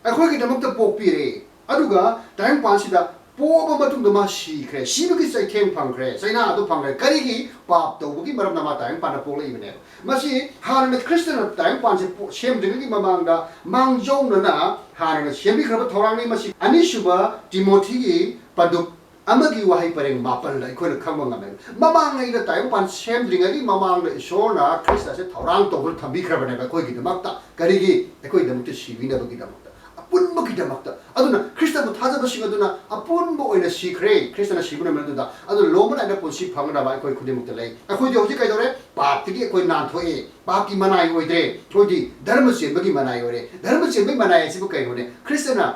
ꯑꯩꯈꯣꯏꯒꯤꯗꯃꯛꯇ ꯄꯣꯛꯄꯤꯔꯦ, ꯑꯗꯨꯒ ꯇꯥꯏꯕꯪꯄꯥꯟꯁꯤꯗ ꯄꯣꯛꯑꯕ ꯃꯇꯨꯡꯗ ꯃꯥ ꯁꯤꯈ꯭ꯔꯦ, ꯁꯤꯕꯒꯤ ꯆꯩꯊꯦꯡ ꯐꯪꯈ꯭ꯔꯦ, ꯆꯩꯅꯥ ꯑꯗꯨ ꯐꯪꯈ꯭ꯔꯦ꯫ ꯀꯔꯤꯒꯤ? ꯄꯥꯞ ꯇꯧꯕꯒꯤ ꯃꯔꯝꯅ ꯃꯥ ꯇꯥꯏꯕꯪꯄꯥꯟꯗ ꯄꯣꯛꯂꯛꯏꯕꯅꯦꯕ꯫ ꯃꯁꯤ ꯍꯥꯟꯅꯅ ꯈ꯭ꯔꯤꯁꯇꯅ ꯇꯥꯏꯕꯪꯄꯥꯟꯁꯦ ꯄꯣ-, ꯁꯦꯝꯗ꯭ꯔꯤꯉꯩꯒꯤ ꯃꯃꯥꯡꯗ ꯃꯥꯡꯖꯧꯅꯅ ꯍꯥꯟꯅꯅ ꯁꯦꯝꯕꯤꯈ꯭ꯔꯕ ꯊꯧꯔꯥꯡꯅꯤ꯫ ꯃꯁꯤ ꯑꯅꯤꯁꯨꯕ ꯇꯤꯃꯣꯊꯤꯒꯤ ꯄꯟꯗꯨꯞ ꯑꯃꯒꯤ ꯋꯥꯍꯩ ꯄꯔꯦꯡ ꯃꯥꯄꯜꯗ ꯑꯩꯈꯣꯏꯅ ꯈꯪꯕ ꯉꯝꯃꯦ꯫ ꯃꯃꯥꯡꯉꯩꯗ, ꯇꯥꯏꯕꯪꯄꯥꯟ ꯁꯦꯝꯗ꯭ꯔꯤꯉꯩꯒꯤ ꯃꯃꯥꯡꯗ ꯏꯁꯣꯔꯅ ꯈ꯭ꯔꯤꯁꯇꯁꯦ ꯊꯧꯔꯥꯡ ꯇꯧꯗꯨꯅ ꯊꯝꯕꯤꯈ꯭ꯔꯕꯅꯦꯕ ꯑꯩꯈꯣꯏꯒꯤꯗꯃꯛꯇ꯫ ꯀꯔꯤꯒꯤ? ꯑꯩꯈꯣꯏꯒꯤꯗꯃꯛꯇ ꯁꯤꯕꯤꯅꯕꯒꯤꯗꯃꯛꯇ, ꯑꯄꯨꯟꯕꯒꯤꯗꯃꯛꯇ꯫ ꯑꯗꯨꯅ ꯈ꯭ꯔꯤꯁꯇꯕꯨ ꯊꯥꯖꯕꯁꯤꯡ ꯑꯗꯨꯅ ꯑꯄꯨꯟꯕ ꯑꯣꯏꯅ ꯁꯤꯈ꯭ꯔꯦ, ꯈ꯭ꯔꯤꯁꯇꯅ ꯁꯤꯕ ꯅꯨꯃꯤꯠ ꯑꯗꯨꯗ꯫ ꯑꯗꯨꯅ ꯂꯣꯝꯕ ꯅꯥꯏꯅ ꯄꯨꯟꯁꯤ ꯐꯪꯒꯗꯕ ꯑꯩꯈꯣꯏ ꯈꯨꯗꯤꯡꯃꯛꯇ ꯂꯩ꯫ ꯑꯩꯈꯣꯏꯗꯤ ꯍꯧꯖꯤꯛ ꯀꯩꯗꯧꯔꯦ? ꯄꯥꯞꯇꯒꯤ ꯑꯩꯈꯣꯏ ꯅꯥꯟꯊꯣꯛꯑꯦ, ꯄꯥꯞꯀꯤ ꯃꯅꯥꯏ ꯑꯣꯏꯗ꯭ꯔꯦ꯫ ꯑꯩꯈꯣꯏꯗꯤ ꯙꯔꯃ ꯆꯦꯟꯕꯒꯤ ꯃꯅꯥꯏ ꯑꯣꯏꯔꯦ꯫ ꯙꯔꯃ ꯆꯦꯟꯕꯒꯤ ꯃꯅꯥꯏ ꯑꯁꯤꯕꯨ ꯀꯩꯅꯣꯅꯦ? ꯈ꯭ꯔꯤꯁꯇꯅ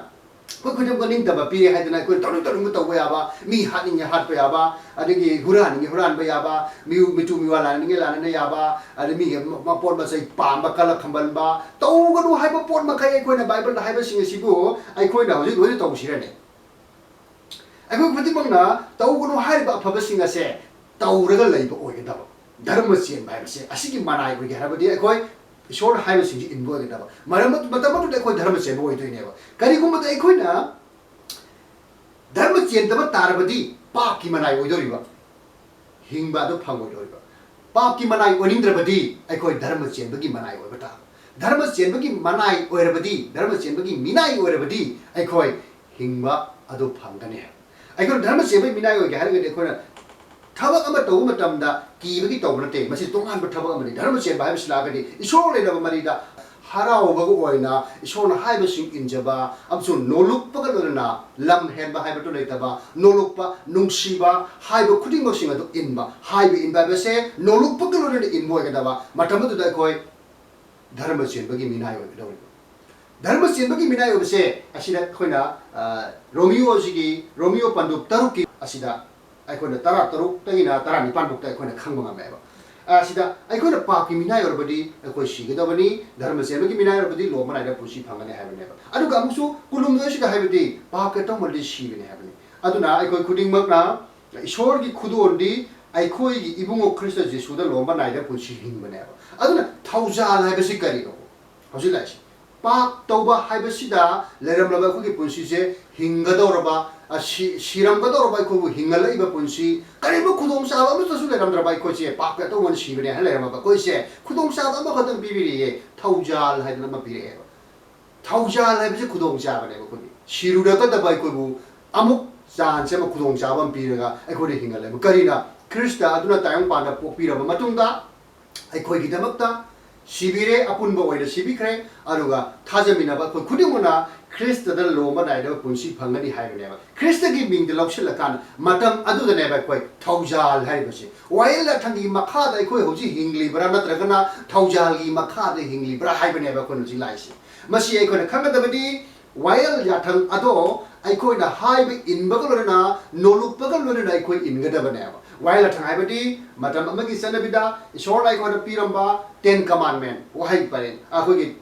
ꯑꯩꯈꯣꯏ ꯈꯨꯗꯤꯡꯃꯛ ꯅꯤꯡꯇꯝꯕ ꯄꯤꯔꯦ ꯍꯥꯏꯗꯅ ꯑꯩꯈꯣꯏ ꯇꯧꯅꯤꯡ ꯇꯧꯅꯤꯡꯕ ꯇꯧꯕ ꯌꯥꯕ, ꯃꯤ ꯍꯥꯠꯅꯤꯡꯉꯦ ꯍꯥꯠꯄ ꯌꯥꯕ, ꯑꯗꯒꯤ ꯍꯨꯔꯥꯟꯅꯤꯡꯉꯦ ꯍꯨꯔꯥꯟꯕ ꯌꯥꯕ, ꯃꯤꯑꯣ-, ꯃꯤꯇꯨ ꯃꯤꯋꯥ ꯂꯥꯟꯅꯅꯤꯡꯉꯦ ꯂꯥꯟꯅꯅ ꯌꯥꯕ, ꯑꯗꯩ ꯃꯤꯒꯤ ꯃ-, ꯃꯄꯣꯠ ꯃꯆꯩ ꯄꯥꯝꯕ, ꯀꯜꯂ ꯈꯝꯕꯟꯕ, ꯇꯧꯒꯅꯨ ꯍꯥꯏꯕ ꯄꯣꯠ ꯃꯈꯩ ꯑꯩꯈꯣꯏꯅ ꯕꯥꯏꯕꯜꯗ ꯍꯥꯏꯕꯁꯤꯡ ꯑꯁꯤꯕꯨ ꯑꯩꯈꯣꯏꯅ ꯍꯧꯖꯤꯛ ꯂꯣꯏꯅ ꯇꯧꯁꯤꯔꯅꯦ? ꯑꯩꯈꯣꯏ ꯈꯨꯗꯤꯡꯃꯛꯅ ꯇꯧꯒꯅꯨ ꯍꯥꯏꯔꯤꯕ ꯑꯐꯕꯁꯤꯡ ꯑꯁꯦ ꯇꯧꯔꯒ ꯂꯩꯕ ꯑꯣꯏꯒꯗꯕ꯫ ꯙꯔꯃ ꯆꯦꯟꯕ ꯍꯥꯏꯕꯁꯦ ꯑꯁꯤꯒꯤ ꯃꯅꯥꯏ ꯑꯣꯏꯒꯦ ꯍꯥꯏꯔꯕꯗꯤ ꯑꯩꯈꯣꯏ ꯏꯁꯣꯔꯅ ꯍꯥꯏꯕꯁꯤꯡꯁꯤ ꯏꯟꯕ ꯑꯣꯏꯒꯗꯕ꯫ ꯃꯔꯝ ꯑꯗꯨ-, ꯃꯇꯝ ꯑꯗꯨꯗ ꯑꯩꯈꯣꯏ ꯙꯔꯃ ꯆꯦꯟꯕ ꯑꯣꯏꯗꯣꯏꯅꯦꯕ꯫ ꯀꯔꯤꯒꯨꯝꯕꯗ ꯑꯩꯈꯣꯏꯅ ꯙꯔꯃ ꯆꯦꯟꯗꯕ ꯇꯥꯔꯕꯗꯤ ꯄꯥꯞꯀꯤ ꯃꯅꯥꯏ ꯑꯣꯏꯗꯧꯔꯤꯕ, ꯍꯤꯡꯕ ꯑꯗꯨ ꯐꯪꯉꯣꯏꯗꯧꯔꯤꯕ꯫ ꯄꯥꯞꯀꯤ ꯃꯅꯥꯏ ꯑꯣꯏꯅꯤꯡꯗ꯭ꯔꯕꯗꯤ ꯑꯩꯈꯣꯏ ꯙꯔꯃ ꯆꯦꯟꯕꯒꯤ ꯃꯅꯥꯏ ꯑꯣꯏꯕ ꯇꯥꯕ꯫ ꯙꯔꯃ ꯆꯦꯟꯕꯒꯤ ꯃꯅꯥꯏ ꯑꯣꯏꯔꯕꯗꯤ, ꯙꯔꯃ ꯆꯦꯟꯕꯒꯤ ꯃꯤꯅꯥꯏ ꯑꯣꯏꯔꯕꯗꯤ ꯑꯩꯈꯣꯏ ꯍꯤꯡꯕ ꯑꯗꯨ ꯐꯪꯒꯅꯤ꯫ ꯑꯩꯈꯣꯏꯅ ꯙꯔꯃ ꯆꯦꯟꯕꯒꯤ ꯃꯤꯅꯥꯏ ꯑꯣꯏꯒꯦ ꯍꯥꯏꯔꯒꯗꯤ ꯑꯩꯈꯣꯏꯅ ꯊꯕꯛ ꯑꯃ ꯇꯧꯕ ꯃꯇꯝꯗ ꯀꯤꯕꯒꯤ ꯇꯧꯕ ꯅꯠꯇꯦ, ꯃꯁꯤ ꯇꯣꯉꯥꯟꯕ ꯊꯕꯛ ꯑꯃꯅꯤ꯫ ꯙꯔꯃ ꯆꯦꯟꯕ ꯍꯥꯏꯕꯁꯤ ꯂꯥꯛꯑꯒꯗꯤ ꯏꯁꯣꯔ ꯂꯩꯔꯕ ꯃꯔꯤꯗ ꯍꯔꯥꯎꯕꯒ ꯑꯣꯏꯅ ꯏꯁꯣꯔꯅ ꯍꯥꯏꯕꯁꯤꯡ ꯏꯟꯖꯕ ꯑꯃꯁꯨꯡ ꯅꯣꯂꯨꯛꯄꯒ ꯂꯣꯏꯅꯅ ꯂꯝ ꯍꯦꯟꯕ ꯍꯥꯏꯕꯗꯨ ꯂꯩꯇꯕ, ꯅꯣꯂꯨꯛꯄ, ꯅꯨꯡꯁꯤꯕ ꯍꯥꯏꯕ ꯈꯨꯗꯤꯡꯃꯛꯁꯤꯡ ꯑꯗꯨ ꯏꯟꯕ꯫ ꯍꯥꯏꯕ ꯏꯟꯕ ꯍꯥꯏꯕꯁꯦ ꯅꯣꯂꯨꯛꯄꯒ ꯂꯣꯏꯅꯅ ꯏꯟꯕ ꯑꯣꯏꯒꯗꯕ꯫ ꯃꯇꯝ ꯑꯗꯨꯗ ꯑꯩꯈꯣꯏ ꯙꯔꯃ ꯆꯦꯟꯕꯒꯤ ꯃꯤꯅꯥꯏ ꯑꯣꯏꯒꯗꯧꯔꯤꯕ꯫ ꯙꯔꯃ ꯆꯦꯟꯕꯒꯤ ꯃꯤꯅꯥꯏ ꯑꯣꯏꯕꯁꯦ ꯑꯁꯤꯗ ꯑꯩꯈꯣꯏꯅ, ꯑ, ꯔꯣꯃꯤꯌꯣ ꯑꯁꯤꯒꯤ, ꯔꯣꯃꯤꯌꯣ ꯄꯟꯗꯨꯞ ꯇꯔꯨꯛꯀꯤ ꯑꯁꯤꯗ ꯑꯩꯈꯣꯏꯅ ꯇꯔꯥ ꯇꯔꯨꯛꯇꯒꯤꯅ ꯇꯔꯥ ꯅꯤꯄꯥꯟ ꯐꯥꯎꯗ ꯑꯩꯈꯣꯏꯅ ꯈꯪꯕ ꯉꯝꯃꯦꯕ꯫ ꯑꯁꯤꯗ ꯑꯩꯈꯣꯏꯅ ꯄꯥꯞꯀꯤ ꯃꯤꯅꯥꯏ ꯑꯣꯏꯔꯕꯗꯤ ꯑꯩꯈꯣꯏ ꯁꯤꯒꯗꯕꯅꯤ, ꯙꯔꯃ ꯆꯦꯟꯕꯒꯤ ꯃꯤꯅꯥꯏ ꯑꯣꯏꯔꯕꯗꯤ ꯂꯣꯝꯕ ꯅꯥꯏꯗꯕ ꯄꯨꯟꯁꯤ ꯐꯪꯒꯅꯤ ꯍꯥꯏꯕꯅꯦꯕ꯫ ꯑꯗꯨꯒ ꯑꯃꯨꯛꯁꯨ ꯀꯨꯟꯍꯨꯝꯗꯣꯏꯁꯤꯗ ꯍꯥꯏꯕꯗꯤ ꯄꯥꯞꯀꯤ ꯑꯇꯧꯃꯜꯗꯤ ꯁꯤꯕꯅꯤ ꯍꯥꯏꯕꯅꯤ꯫ ꯑꯗꯨꯅ ꯑꯩꯈꯣꯏ ꯈꯨꯗꯤꯡꯃꯛꯅ ꯏꯁꯣꯔꯒꯤ ꯈꯨꯗꯣꯜꯗꯤ ꯑꯩꯈꯣꯏꯒꯤ ꯏꯕꯨꯡꯉꯣ ꯈ꯭ꯔꯤꯁꯇ ꯖꯤꯁꯨꯗ ꯂꯣꯝꯕ ꯅꯥꯏꯗꯕ ꯄꯨꯟꯁꯤ ꯍꯤꯡꯕꯅꯦꯕ꯫ ꯑꯗꯨꯅ ꯊꯧꯖꯥꯜ ꯍꯥꯏꯕꯁꯤ ꯀꯔꯤꯅꯣ? ꯍꯧꯖꯤꯛ ꯂꯥꯛꯏꯁꯤ ꯄꯥꯞ ꯇꯧꯕ ꯍꯥꯏꯕꯁꯤꯗ ꯂꯩꯔꯝꯂꯕ ꯑꯩꯈꯣꯏꯒꯤ ꯄꯨꯟꯁꯤꯁꯦ ꯍꯤꯡꯒꯗꯧꯔꯕ, ꯑ, ꯁꯤ-, ꯁꯤꯔꯝꯒꯗꯧꯔꯕ ꯑꯩꯈꯣꯏꯕꯨ ꯍꯤꯡꯍꯜꯂꯛꯏꯕ ꯄꯨꯟꯁꯤ, ꯀꯔꯤꯒꯨꯝꯕ ꯈꯨꯗꯣꯡꯆꯥꯕ ꯑꯃꯠꯇꯁꯨ ꯂꯩꯔꯝꯗ꯭ꯔꯕ ꯑꯩꯈꯣꯏꯁꯦ ꯄꯥꯞꯀꯤ ꯑꯇꯧꯃꯜ ꯁꯤꯕꯅꯦ ꯍꯥꯏꯅ ꯂꯩꯔꯝꯃꯕ ꯑꯩꯈꯣꯏꯁꯦ ꯈꯨꯗꯣꯡꯆꯥꯕ ꯑꯃꯈꯛꯇꯪ ꯄꯤꯕꯤꯔꯤꯌꯦ, ꯊꯧꯖꯥꯜ ꯍꯥꯏꯗꯅ ꯑꯃ ꯄꯤꯔꯛꯑꯦꯕ꯫ ꯊꯧꯖꯥꯜ ꯍꯥꯏꯕꯁꯤ ꯈꯨꯗꯣꯡꯆꯥꯕꯅꯦꯕ ꯑꯩꯈꯣꯏꯒꯤ꯫ ꯁꯤꯔꯨꯔꯒꯗꯕ ꯑꯩꯈꯣꯏꯕꯨ ꯑꯃꯨꯛ ꯆꯥꯟꯁ ꯑꯃ, ꯈꯨꯗꯣꯡꯆꯥꯕ ꯑꯃ ꯄꯤꯔꯒ ꯑꯩꯈꯣꯏꯗ ꯍꯤꯡꯍꯜꯂꯦꯕ꯫ ꯀꯔꯤꯅ? ꯈ꯭ꯔꯤꯁꯇ ꯑꯗꯨꯅ ꯇꯥꯏꯕꯪꯄꯥꯟꯗ ꯄꯣꯛꯄꯤꯔꯕ ꯃꯇꯨꯡꯗ ꯑꯩꯈꯣꯏꯒꯤꯗꯃꯛꯇ ꯁꯤꯕꯤꯔꯦ, ꯑꯄꯨꯟꯕ ꯑꯣꯏꯅ ꯁꯤꯕꯤꯈ꯭ꯔꯦ, ꯑꯗꯨꯒ ꯊꯥꯖꯃꯤꯟꯅꯕ ꯑꯩꯈꯣꯏ ꯈꯨꯗꯤꯡꯃꯛꯅ ꯈ꯭ꯔꯤꯁꯇꯗ ꯂꯣꯝꯕ ꯅꯥꯏꯗꯕ ꯄꯨꯟꯁꯤ ꯐꯪꯒꯅꯤ ꯍꯥꯏꯕꯅꯦꯕ꯫ ꯈ꯭ꯔꯤꯁꯇꯒꯤ ꯃꯤꯡꯗ ꯂꯧꯁꯤꯜꯂꯀꯥꯟꯗ ꯃꯇꯝ ꯑꯗꯨꯗꯅꯦꯕ ꯑꯩꯈꯣꯏ ꯊꯧꯖꯥꯜ ꯍꯥꯏꯔꯤꯕꯁꯤ꯫ ꯋꯥꯌꯦꯜ ꯌꯥꯊꯪꯒꯤ ꯃꯈꯥꯗ ꯑꯩꯈꯣꯏ ꯍꯧꯖꯤꯛ ꯍꯤꯡꯂꯤꯕ꯭ꯔꯥ ꯅꯠꯇ꯭ꯔꯒꯅ ꯊꯧꯖꯥꯜꯒꯤ ꯃꯈꯥꯗ ꯍꯤꯡꯂꯤꯕ꯭ꯔꯥ ꯍꯥꯏꯕꯅꯦꯕ ꯑꯩꯈꯣꯏꯅ ꯍꯧꯖꯤꯛ ꯂꯥꯛꯏꯁꯤ꯫ ꯃꯁꯤ ꯑꯩꯈꯣꯏꯅ ꯈꯪꯒꯗꯕꯗꯤ ꯋꯥꯌꯦꯜ ꯌꯥꯊꯪ ꯑꯗꯣ ꯑꯩꯈꯣꯏꯅ ꯍꯥꯏꯕ ꯏꯟꯕꯒ ꯂꯣꯏꯅꯅ, ꯅꯣꯂꯨꯛꯄꯒ ꯂꯣꯏꯅꯅ ꯑꯩꯈꯣꯏ ꯏꯟꯒꯗꯕꯅꯦꯕ꯫ ꯋꯥꯌꯦꯜ ꯌꯥꯊꯪ ꯍꯥꯏꯕꯗꯤ ꯃꯇꯝ ꯑꯃꯒꯤ ꯆꯠꯅꯕꯤꯗ ꯏꯁꯣꯔꯅ ꯑꯩꯈꯣꯏꯗ ꯄꯤꯔꯝꯕ Ten Commandment, ꯋꯥꯍꯩ ꯄꯔꯦꯡ, ꯑꯩꯈꯣꯏꯒꯤ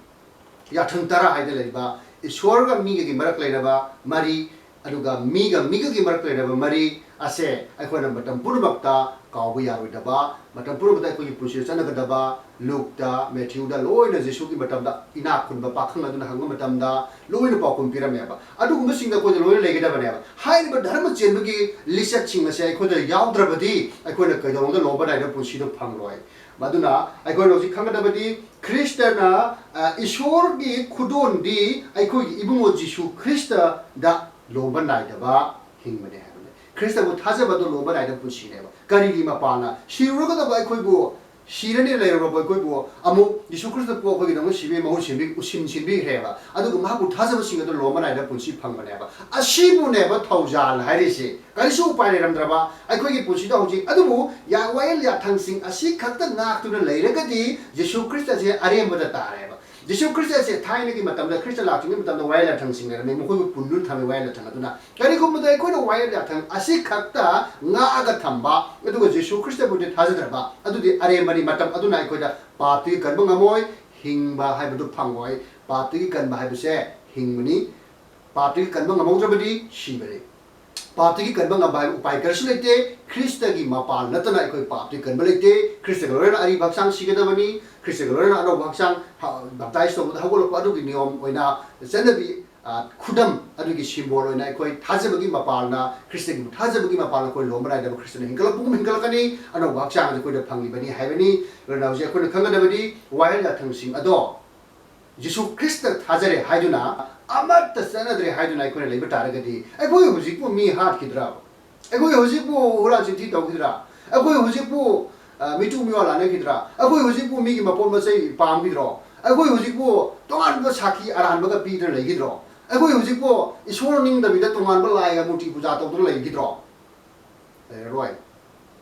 ꯌꯥꯊꯪ ꯇꯔꯥ ꯍꯥꯏꯅ ꯂꯩꯕ, ꯏꯁꯣꯔꯒ ꯃꯤꯒꯒꯤ ꯃꯔꯛ ꯂꯩꯅꯕ ꯃꯔꯤ, ꯑꯗꯨꯒ ꯃꯤꯒ ꯃꯤꯒꯒꯤ ꯃꯔꯛ ꯂꯩꯅꯕ ꯃꯔꯤ ꯑꯁꯦ ꯑꯩꯈꯣꯏꯅ ꯃꯇꯝ ꯄꯨꯝꯅꯃꯛꯇ ꯀꯥꯎꯕ ꯌꯥꯔꯣꯏꯗꯕ, ꯃꯇꯝ ꯄꯨꯝꯅꯃꯛꯇ ꯑꯩꯈꯣꯏꯒꯤ ꯄꯨꯟꯁꯤꯗ ꯆꯠꯅꯒꯗꯕ, ꯂꯨꯛꯇ, ꯃꯦꯊ꯭ꯌꯨꯗ ꯂꯣꯏꯅ ꯖꯤꯁꯨꯒꯤ ꯃꯇꯝꯗ ꯏꯅꯥꯛ ꯈꯨꯟꯕ ꯄꯥꯈꯪ ꯑꯗꯨꯅ ꯍꯪꯕ ꯃꯇꯝꯗ ꯂꯣꯏꯅ ꯄꯥꯎꯈꯨꯝ ꯄꯤꯔꯝꯃꯦꯕ꯫ ꯑꯗꯨꯒꯨꯝꯕꯁꯤꯡꯗ ꯑꯩꯈꯣꯏꯗ ꯂꯣꯏꯅ ꯂꯩꯒꯗꯕꯅꯦꯕ꯫ ꯍꯥꯏꯔꯤꯕ ꯙꯔꯃ ꯆꯦꯟꯕꯒꯤ ꯂꯤꯆꯠꯁꯤꯡ ꯑꯁꯦ ꯑꯩꯈꯣꯏꯗ ꯌꯥꯎꯗ꯭ꯔꯕꯗꯤ ꯑꯩꯈꯣꯏꯅ ꯀꯩꯗꯧꯅꯨꯡꯗ ꯂꯣꯝꯕ ꯅꯥꯏꯗꯕ ꯄꯨꯟꯁꯤꯗꯣ ꯐꯪꯂꯣꯏ꯫ ꯑꯗꯨꯅ ꯑꯩꯈꯣꯏꯅ ꯍꯧꯖꯤꯛ ꯈꯪꯒꯗꯕꯗꯤ ꯈ꯭ꯔꯤꯁꯇꯅ, ꯑ, ꯏꯁꯣꯔꯒꯤ ꯈꯨꯗꯣꯜꯗꯤ ꯑꯩꯈꯣꯏꯒꯤ ꯏꯕꯨꯡꯉꯣ ꯖꯤꯁꯨ ꯈ꯭ꯔꯤꯁꯇꯗ ꯂꯣꯝꯕ ꯅꯥꯏꯗꯕ ꯍꯤꯡꯕꯅꯦ ꯍꯥꯏꯕꯅꯦ꯫ ꯈ꯭ꯔꯤꯁꯇꯕꯨ ꯊꯥꯖꯕꯗꯣ ꯂꯣꯝꯕ ꯅꯥꯏꯗꯕ ꯄꯨꯟꯁꯤꯅꯦꯕ꯫ ꯀꯔꯤꯒꯤ ꯃꯄꯥꯟꯅ ꯁꯤꯔꯨꯔꯒꯗꯕ ꯑꯩꯈꯣꯏꯕꯨ, ꯁꯤꯔꯅꯤ ꯂꯩꯔꯨꯔꯕ ꯑꯩꯈꯣꯏꯕꯨ ꯑꯃꯨꯛ ꯖꯤꯁꯨ ꯈ꯭ꯔꯤꯁꯇ ꯄꯣꯛꯄꯒꯤꯗꯃꯛ ꯁꯤꯕꯒꯤ ꯃꯍꯨꯠ ꯁꯤꯟꯕꯤ-, ꯁꯤꯟ-, ꯁꯤꯟꯕꯤꯈ꯭ꯔꯦꯕ꯫ ꯑꯗꯨꯒ ꯃꯍꯥꯛꯄꯨ ꯊꯥꯖꯕꯁꯤꯡ ꯑꯗꯨ ꯂꯣꯝꯕ ꯅꯥꯏꯗꯕ ꯄꯨꯟꯁꯤ ꯐꯪꯕꯅꯦꯕ꯫ ꯑꯁꯤꯕꯨꯅꯦꯕ ꯊꯧꯖꯥꯜ ꯍꯥꯏꯔꯤꯁꯦ꯫ ꯀꯔꯤꯁꯨ ꯎꯄꯥꯏ ꯂꯩꯔꯝꯗ꯭ꯔꯕ ꯑꯩꯈꯣꯏꯒꯤ ꯄꯨꯟꯁꯤꯗ ꯍꯧꯖꯤꯛ, ꯑꯗꯨꯕꯨ ꯌꯥ-, ꯋꯥꯌꯦꯜ ꯌꯥꯊꯪꯁꯤꯡ ꯑꯁꯤ ꯈꯛꯇ ꯉꯥꯛꯇꯨꯅ ꯂꯩꯔꯒꯗꯤ ꯖꯤꯁꯨ ꯈ꯭ꯔꯤꯁꯇꯁꯦ ꯑꯔꯦꯝꯕꯗ ꯇꯥꯔꯦꯕ꯫ ꯖꯤꯁꯨ ꯈ꯭ꯔꯤꯁꯇꯁꯦ ꯊꯥꯏꯅꯒꯤ ꯃꯇꯝꯗ, ꯈ꯭ꯔꯤꯁꯇ ꯂꯥꯛꯇ꯭ꯔꯤꯉꯩ ꯃꯇꯝꯗ ꯋꯥꯌꯦꯜ ꯌꯥꯊꯪꯁꯤꯡ ꯂꯩꯔꯝꯃꯤ, ꯃꯈꯣꯏꯕꯨ ꯄꯨꯟꯗꯨꯅ ꯊꯝꯃꯤ ꯋꯥꯌꯦꯜ ꯌꯥꯊꯪ ꯑꯗꯨꯅ꯫ ꯀꯔꯤꯒꯨꯝꯕꯗ ꯑꯩꯈꯣꯏꯅ ꯋꯥꯌꯦꯜ ꯌꯥꯊꯪ ꯑꯁꯤ ꯈꯛꯇ ꯉꯥꯛꯑꯒ ꯊꯝꯕ, ꯑꯗꯨꯒ ꯖꯤꯁꯨ ꯈ꯭ꯔꯤꯁꯇꯕꯨꯗꯤ ꯊꯥꯖꯗ꯭ꯔꯕ, ꯑꯗꯨꯗꯤ ꯑꯔꯦꯝꯕꯅꯤ꯫ ꯃꯇꯝ ꯑꯗꯨꯅ ꯑꯩꯈꯣꯏꯗ ꯄꯥꯞꯇꯒꯤ ꯀꯟꯕ ꯉꯝꯃꯣꯏ, ꯍꯤꯡꯕ ꯍꯥꯏꯕꯗꯨ ꯐꯪꯉꯣꯏ꯫ ꯄꯥꯞꯇꯒꯤ ꯀꯟꯕ ꯍꯥꯏꯕꯁꯦ ꯍꯤꯡꯕꯅꯤ꯫ ꯄꯥꯞꯇꯒꯤ ꯀꯟꯕ ꯉꯝꯍꯧꯗ꯭ꯔꯕꯗꯤ ꯁꯤꯕꯅꯤ꯫ ꯄꯥꯞꯇꯒꯤ ꯀꯟꯕ ꯉꯝꯕ ꯍꯥꯏꯕ ꯎꯄꯥꯏ ꯀꯔꯤꯁꯨ ꯂꯩꯇꯦ꯫ ꯈ꯭ꯔꯤꯁꯇꯒꯤ ꯃꯄꯥꯟ ꯅꯠꯇꯅ ꯑꯩꯈꯣꯏ ꯄꯥꯞꯇꯒꯤ ꯀꯟꯕ ꯂꯩꯇꯦ꯫ ꯈ꯭ꯔꯤꯁꯇꯒ ꯂꯣꯏꯅꯅ ꯑꯔꯤꯕ ꯍꯛꯆꯥꯡ ꯁꯤꯒꯗꯕꯅꯤ꯫ ꯈ꯭ꯔꯤꯁꯇꯒ ꯂꯣꯏꯅꯅ ꯑꯅꯧꯕ ꯍꯛꯆꯥꯡ ꯍ-, baptize ꯇꯧꯕꯗ ꯍꯧꯒꯠꯂꯛꯄ ꯑꯗꯨꯒꯤ ꯅꯤꯌꯣꯝ ꯑꯣꯏꯅ ꯆꯠꯅꯕꯤ, ꯑ, ꯈꯨꯗꯝ ꯑꯗꯨꯒꯤ symbol ꯑꯣꯏꯅ ꯑꯩꯈꯣꯏ ꯊꯥꯖꯕꯒꯤ ꯃꯄꯥꯜꯅ, ꯈ꯭ꯔꯤꯁꯇꯒꯤ ꯊꯥꯖꯕꯒꯤ ꯃꯄꯥꯜꯅ ꯑꯩꯈꯣꯏ ꯂꯣꯝꯕ ꯅꯥꯏꯗꯕ ꯈ꯭ꯔꯤꯁꯇꯅ ꯍꯤꯡꯒꯠꯂꯛꯄꯒꯨꯝ ꯍꯤꯡꯒꯠꯂꯛꯀꯅꯤ꯫ ꯑꯅꯧꯕ ꯍꯛꯆꯥꯡ ꯑꯗꯨ ꯑꯩꯈꯣꯏꯗ ꯐꯪꯂꯤꯕꯅꯤ ꯍꯥꯏꯕꯅꯤ꯫ ꯑꯗꯨꯅ ꯍꯧꯖꯤꯛ ꯑꯩꯈꯣꯏꯅ ꯈꯪꯒꯗꯕꯗꯤ ꯋꯥꯌꯦꯜ ꯌꯥꯊꯪꯁꯤꯡ ꯑꯗꯣ ꯖꯤꯁꯨ ꯈ꯭ꯔꯤꯁꯇ ꯊꯥꯖꯔꯦ ꯍꯥꯏꯗꯨꯅ ꯑꯃꯠꯇ ꯆꯠꯅꯗ꯭ꯔꯦ ꯍꯥꯏꯗꯨꯅ ꯑꯩꯈꯣꯏꯅ ꯂꯩꯕ ꯇꯥꯔꯒꯗꯤ ꯑꯩꯈꯣꯏ ꯍꯧꯖꯤꯛꯄꯨ ꯃꯤ ꯍꯥꯠꯈꯤꯗ꯭ꯔꯥ? ꯑꯩꯈꯣꯏ ꯍꯧꯖꯤꯛꯄꯨ ꯍꯨꯔꯥꯟ ꯆꯤꯟꯊꯤ ꯇꯧꯈꯤꯗ꯭ꯔꯥ? ꯑꯩꯈꯣꯏ ꯍꯧꯖꯤꯛꯄꯨ, ꯑ, ꯃꯤꯇꯨ ꯃꯤꯋꯥ ꯂꯥꯟꯅꯈꯤꯗ꯭ꯔꯥ? ꯑꯩꯈꯣꯏ ꯍꯧꯖꯤꯛꯄꯨ ꯃꯤꯒꯤ ꯃꯄꯣꯠ ꯃꯆꯩ ꯄꯥꯝꯈꯤꯗ꯭ꯔꯣ? ꯑꯩꯈꯣꯏ ꯍꯧꯖꯤꯛꯄꯨ ꯇꯣꯉꯥꯟꯕ ꯁꯥꯈꯤ ꯑꯔꯥꯟꯕꯒ ꯄꯤꯗꯨꯅ ꯂꯩꯈꯤꯗ꯭ꯔꯣ? ꯑꯩꯈꯣꯏ ꯍꯧꯖꯤꯛꯄꯨ ꯏꯁꯣꯔ ꯅꯤꯡꯗꯕꯤꯗ ꯇꯣꯉꯥꯟꯕ ꯂꯥꯏꯒ ꯃꯨꯔꯇꯤ ꯄꯨꯖꯥ ꯇꯧꯗꯨꯅ ꯂꯩꯈꯤꯗ꯭ꯔꯣ? ꯂꯩꯔꯔꯣꯏ꯫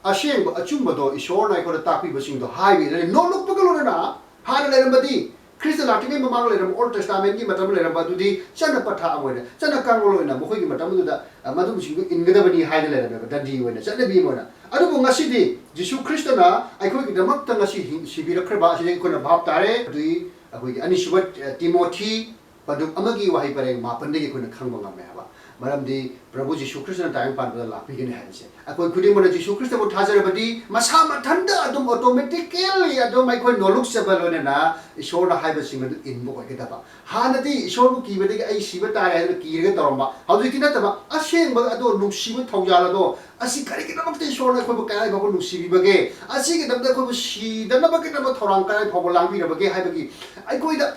ꯑꯁꯦꯡꯕ ꯑꯆꯨꯝꯕꯗꯣ ꯏꯁꯣꯔꯅ ꯑꯩꯈꯣꯏꯗ ꯇꯥꯛꯄꯤꯕꯁꯤꯡꯗꯣ ꯍꯥꯏꯕꯤꯔꯅꯤ꯫ ꯅꯣꯂꯨꯛꯄꯒ ꯂꯣꯏꯅꯅ ꯍꯥꯟꯅ ꯂꯩꯔꯝꯕꯗꯤ ꯈ꯭ꯔꯤꯁꯇ ꯂꯥꯛꯇ꯭ꯔꯤꯉꯩ ꯃꯃꯥꯡꯗ ꯂꯩꯔꯝꯕ Old Testament ꯀꯤ ꯃꯇꯝꯗ ꯂꯩꯔꯝꯕ ꯑꯗꯨꯗꯤ ꯆꯠꯅ ꯄꯊꯥꯞ ꯑꯃ ꯑꯣꯏꯅ, ꯆꯠꯅ ꯀꯥꯡꯂꯣꯟ ꯑꯣꯏꯅ ꯃꯈꯣꯏꯒꯤ ꯃꯇꯝꯗꯨꯗ, ꯑ, ꯃꯗꯨꯁꯤꯡꯗꯨ ꯏꯟꯒꯗꯕꯅꯤ ꯍꯥꯏꯅ ꯂꯩꯔꯝꯃꯦꯕ, ꯗꯟꯗꯤ ꯑꯣꯏꯅ, ꯆꯠꯅꯕꯤ ꯑꯃ ꯑꯣꯏꯅ꯫ ꯑꯗꯨꯕꯨ ꯉꯁꯤꯗꯤ ꯖꯤꯁꯨ ꯈ꯭ꯔꯤꯁꯇꯅ ꯑꯩꯈꯣꯏꯒꯤꯗꯃꯛꯇ ꯉꯁꯤ ꯍꯤꯡ-, ꯁꯤꯕꯤꯔꯛꯈ꯭ꯔꯕ ꯑꯁꯤꯗꯒꯤ ꯑꯩꯈꯣꯏꯅ ꯚꯥꯞ ꯇꯥꯔꯦ꯫ ꯑꯗꯨꯗꯤ ꯑꯩꯈꯣꯏꯒꯤ ꯑꯅꯤꯁꯨꯕ, ꯑ, ꯇꯤꯃꯣꯊꯤ ꯄꯗꯨꯞ ꯑꯃꯒꯤ ꯋꯥꯍꯩ ꯄꯔꯦꯡ ꯃꯥꯄꯟꯗꯒꯤ ꯑꯩꯈꯣꯏꯅ ꯈꯪꯕ ꯉꯝꯃꯦ ꯍꯥꯏꯕ꯫ ꯃꯔꯝꯗꯤ ꯄ꯭ꯔꯚꯨ ꯖꯤꯁꯨ ꯈ꯭ꯔꯤꯁꯇꯅ ꯇꯥꯏꯕꯪ ꯄꯥꯟꯕꯗ ꯂꯥꯛꯄꯤꯒꯅꯤ ꯍꯥꯏꯕꯁꯦ꯫ ꯑꯩꯈꯣꯏ ꯈꯨꯗꯤꯡꯃꯛꯅ ꯖꯤꯁꯨ ꯈ꯭ꯔꯤꯁꯇꯕꯨ ꯊꯥꯖꯔꯕꯗꯤ ꯃꯁꯥ ꯃꯊꯟꯇ ꯑꯗꯨꯝ automatically ꯑꯗꯨꯝ ꯑꯩꯈꯣꯏ ꯅꯣꯂꯨꯛꯆꯕ ꯂꯣꯏꯅꯅ ꯏꯁꯣꯔꯅ ꯍꯥꯏꯕꯁꯤꯡ ꯑꯗꯨ ꯏꯟꯕ ꯑꯣꯏꯒꯗꯕ꯫ ꯍꯥꯟꯅꯗꯤ ꯏꯁꯣꯔꯕꯨ ꯀꯤꯕꯗꯒꯤ ꯑꯩ ꯁꯤꯕ ꯇꯥꯔꯦ ꯍꯥꯏꯗꯨꯅ ꯀꯤꯔꯒ ꯇꯧꯔꯝꯕ, ꯍꯧꯖꯤꯛꯇꯤ ꯅꯠꯇꯕ, ꯑꯁꯦꯡꯕ ꯑꯗꯣ, ꯅꯨꯡꯁꯤꯕ ꯊꯧꯖꯥꯜ ꯑꯗꯣ, ꯑꯁꯤ ꯀꯔꯤꯒꯤꯗꯃꯛꯇ ꯏꯁꯣꯔꯅ ꯑꯩꯈꯣꯏꯕꯨ ꯀꯗꯥꯏ ꯐꯥꯎꯕ ꯅꯨꯡꯁꯤꯕꯤꯕꯒꯦ, ꯑꯁꯤꯒꯤꯗꯃꯛꯇ ꯑꯩꯈꯣꯏꯕꯨ ꯁꯤꯗꯅꯕꯒꯤꯗꯃꯛ ꯊꯧꯔꯥꯡ ꯀꯗꯥꯏ ꯐꯥꯎꯕ ꯂꯥꯡꯕꯤꯔꯕꯒꯦ ꯍꯥꯏꯕꯒꯤ ꯑꯩꯈꯣꯏꯗ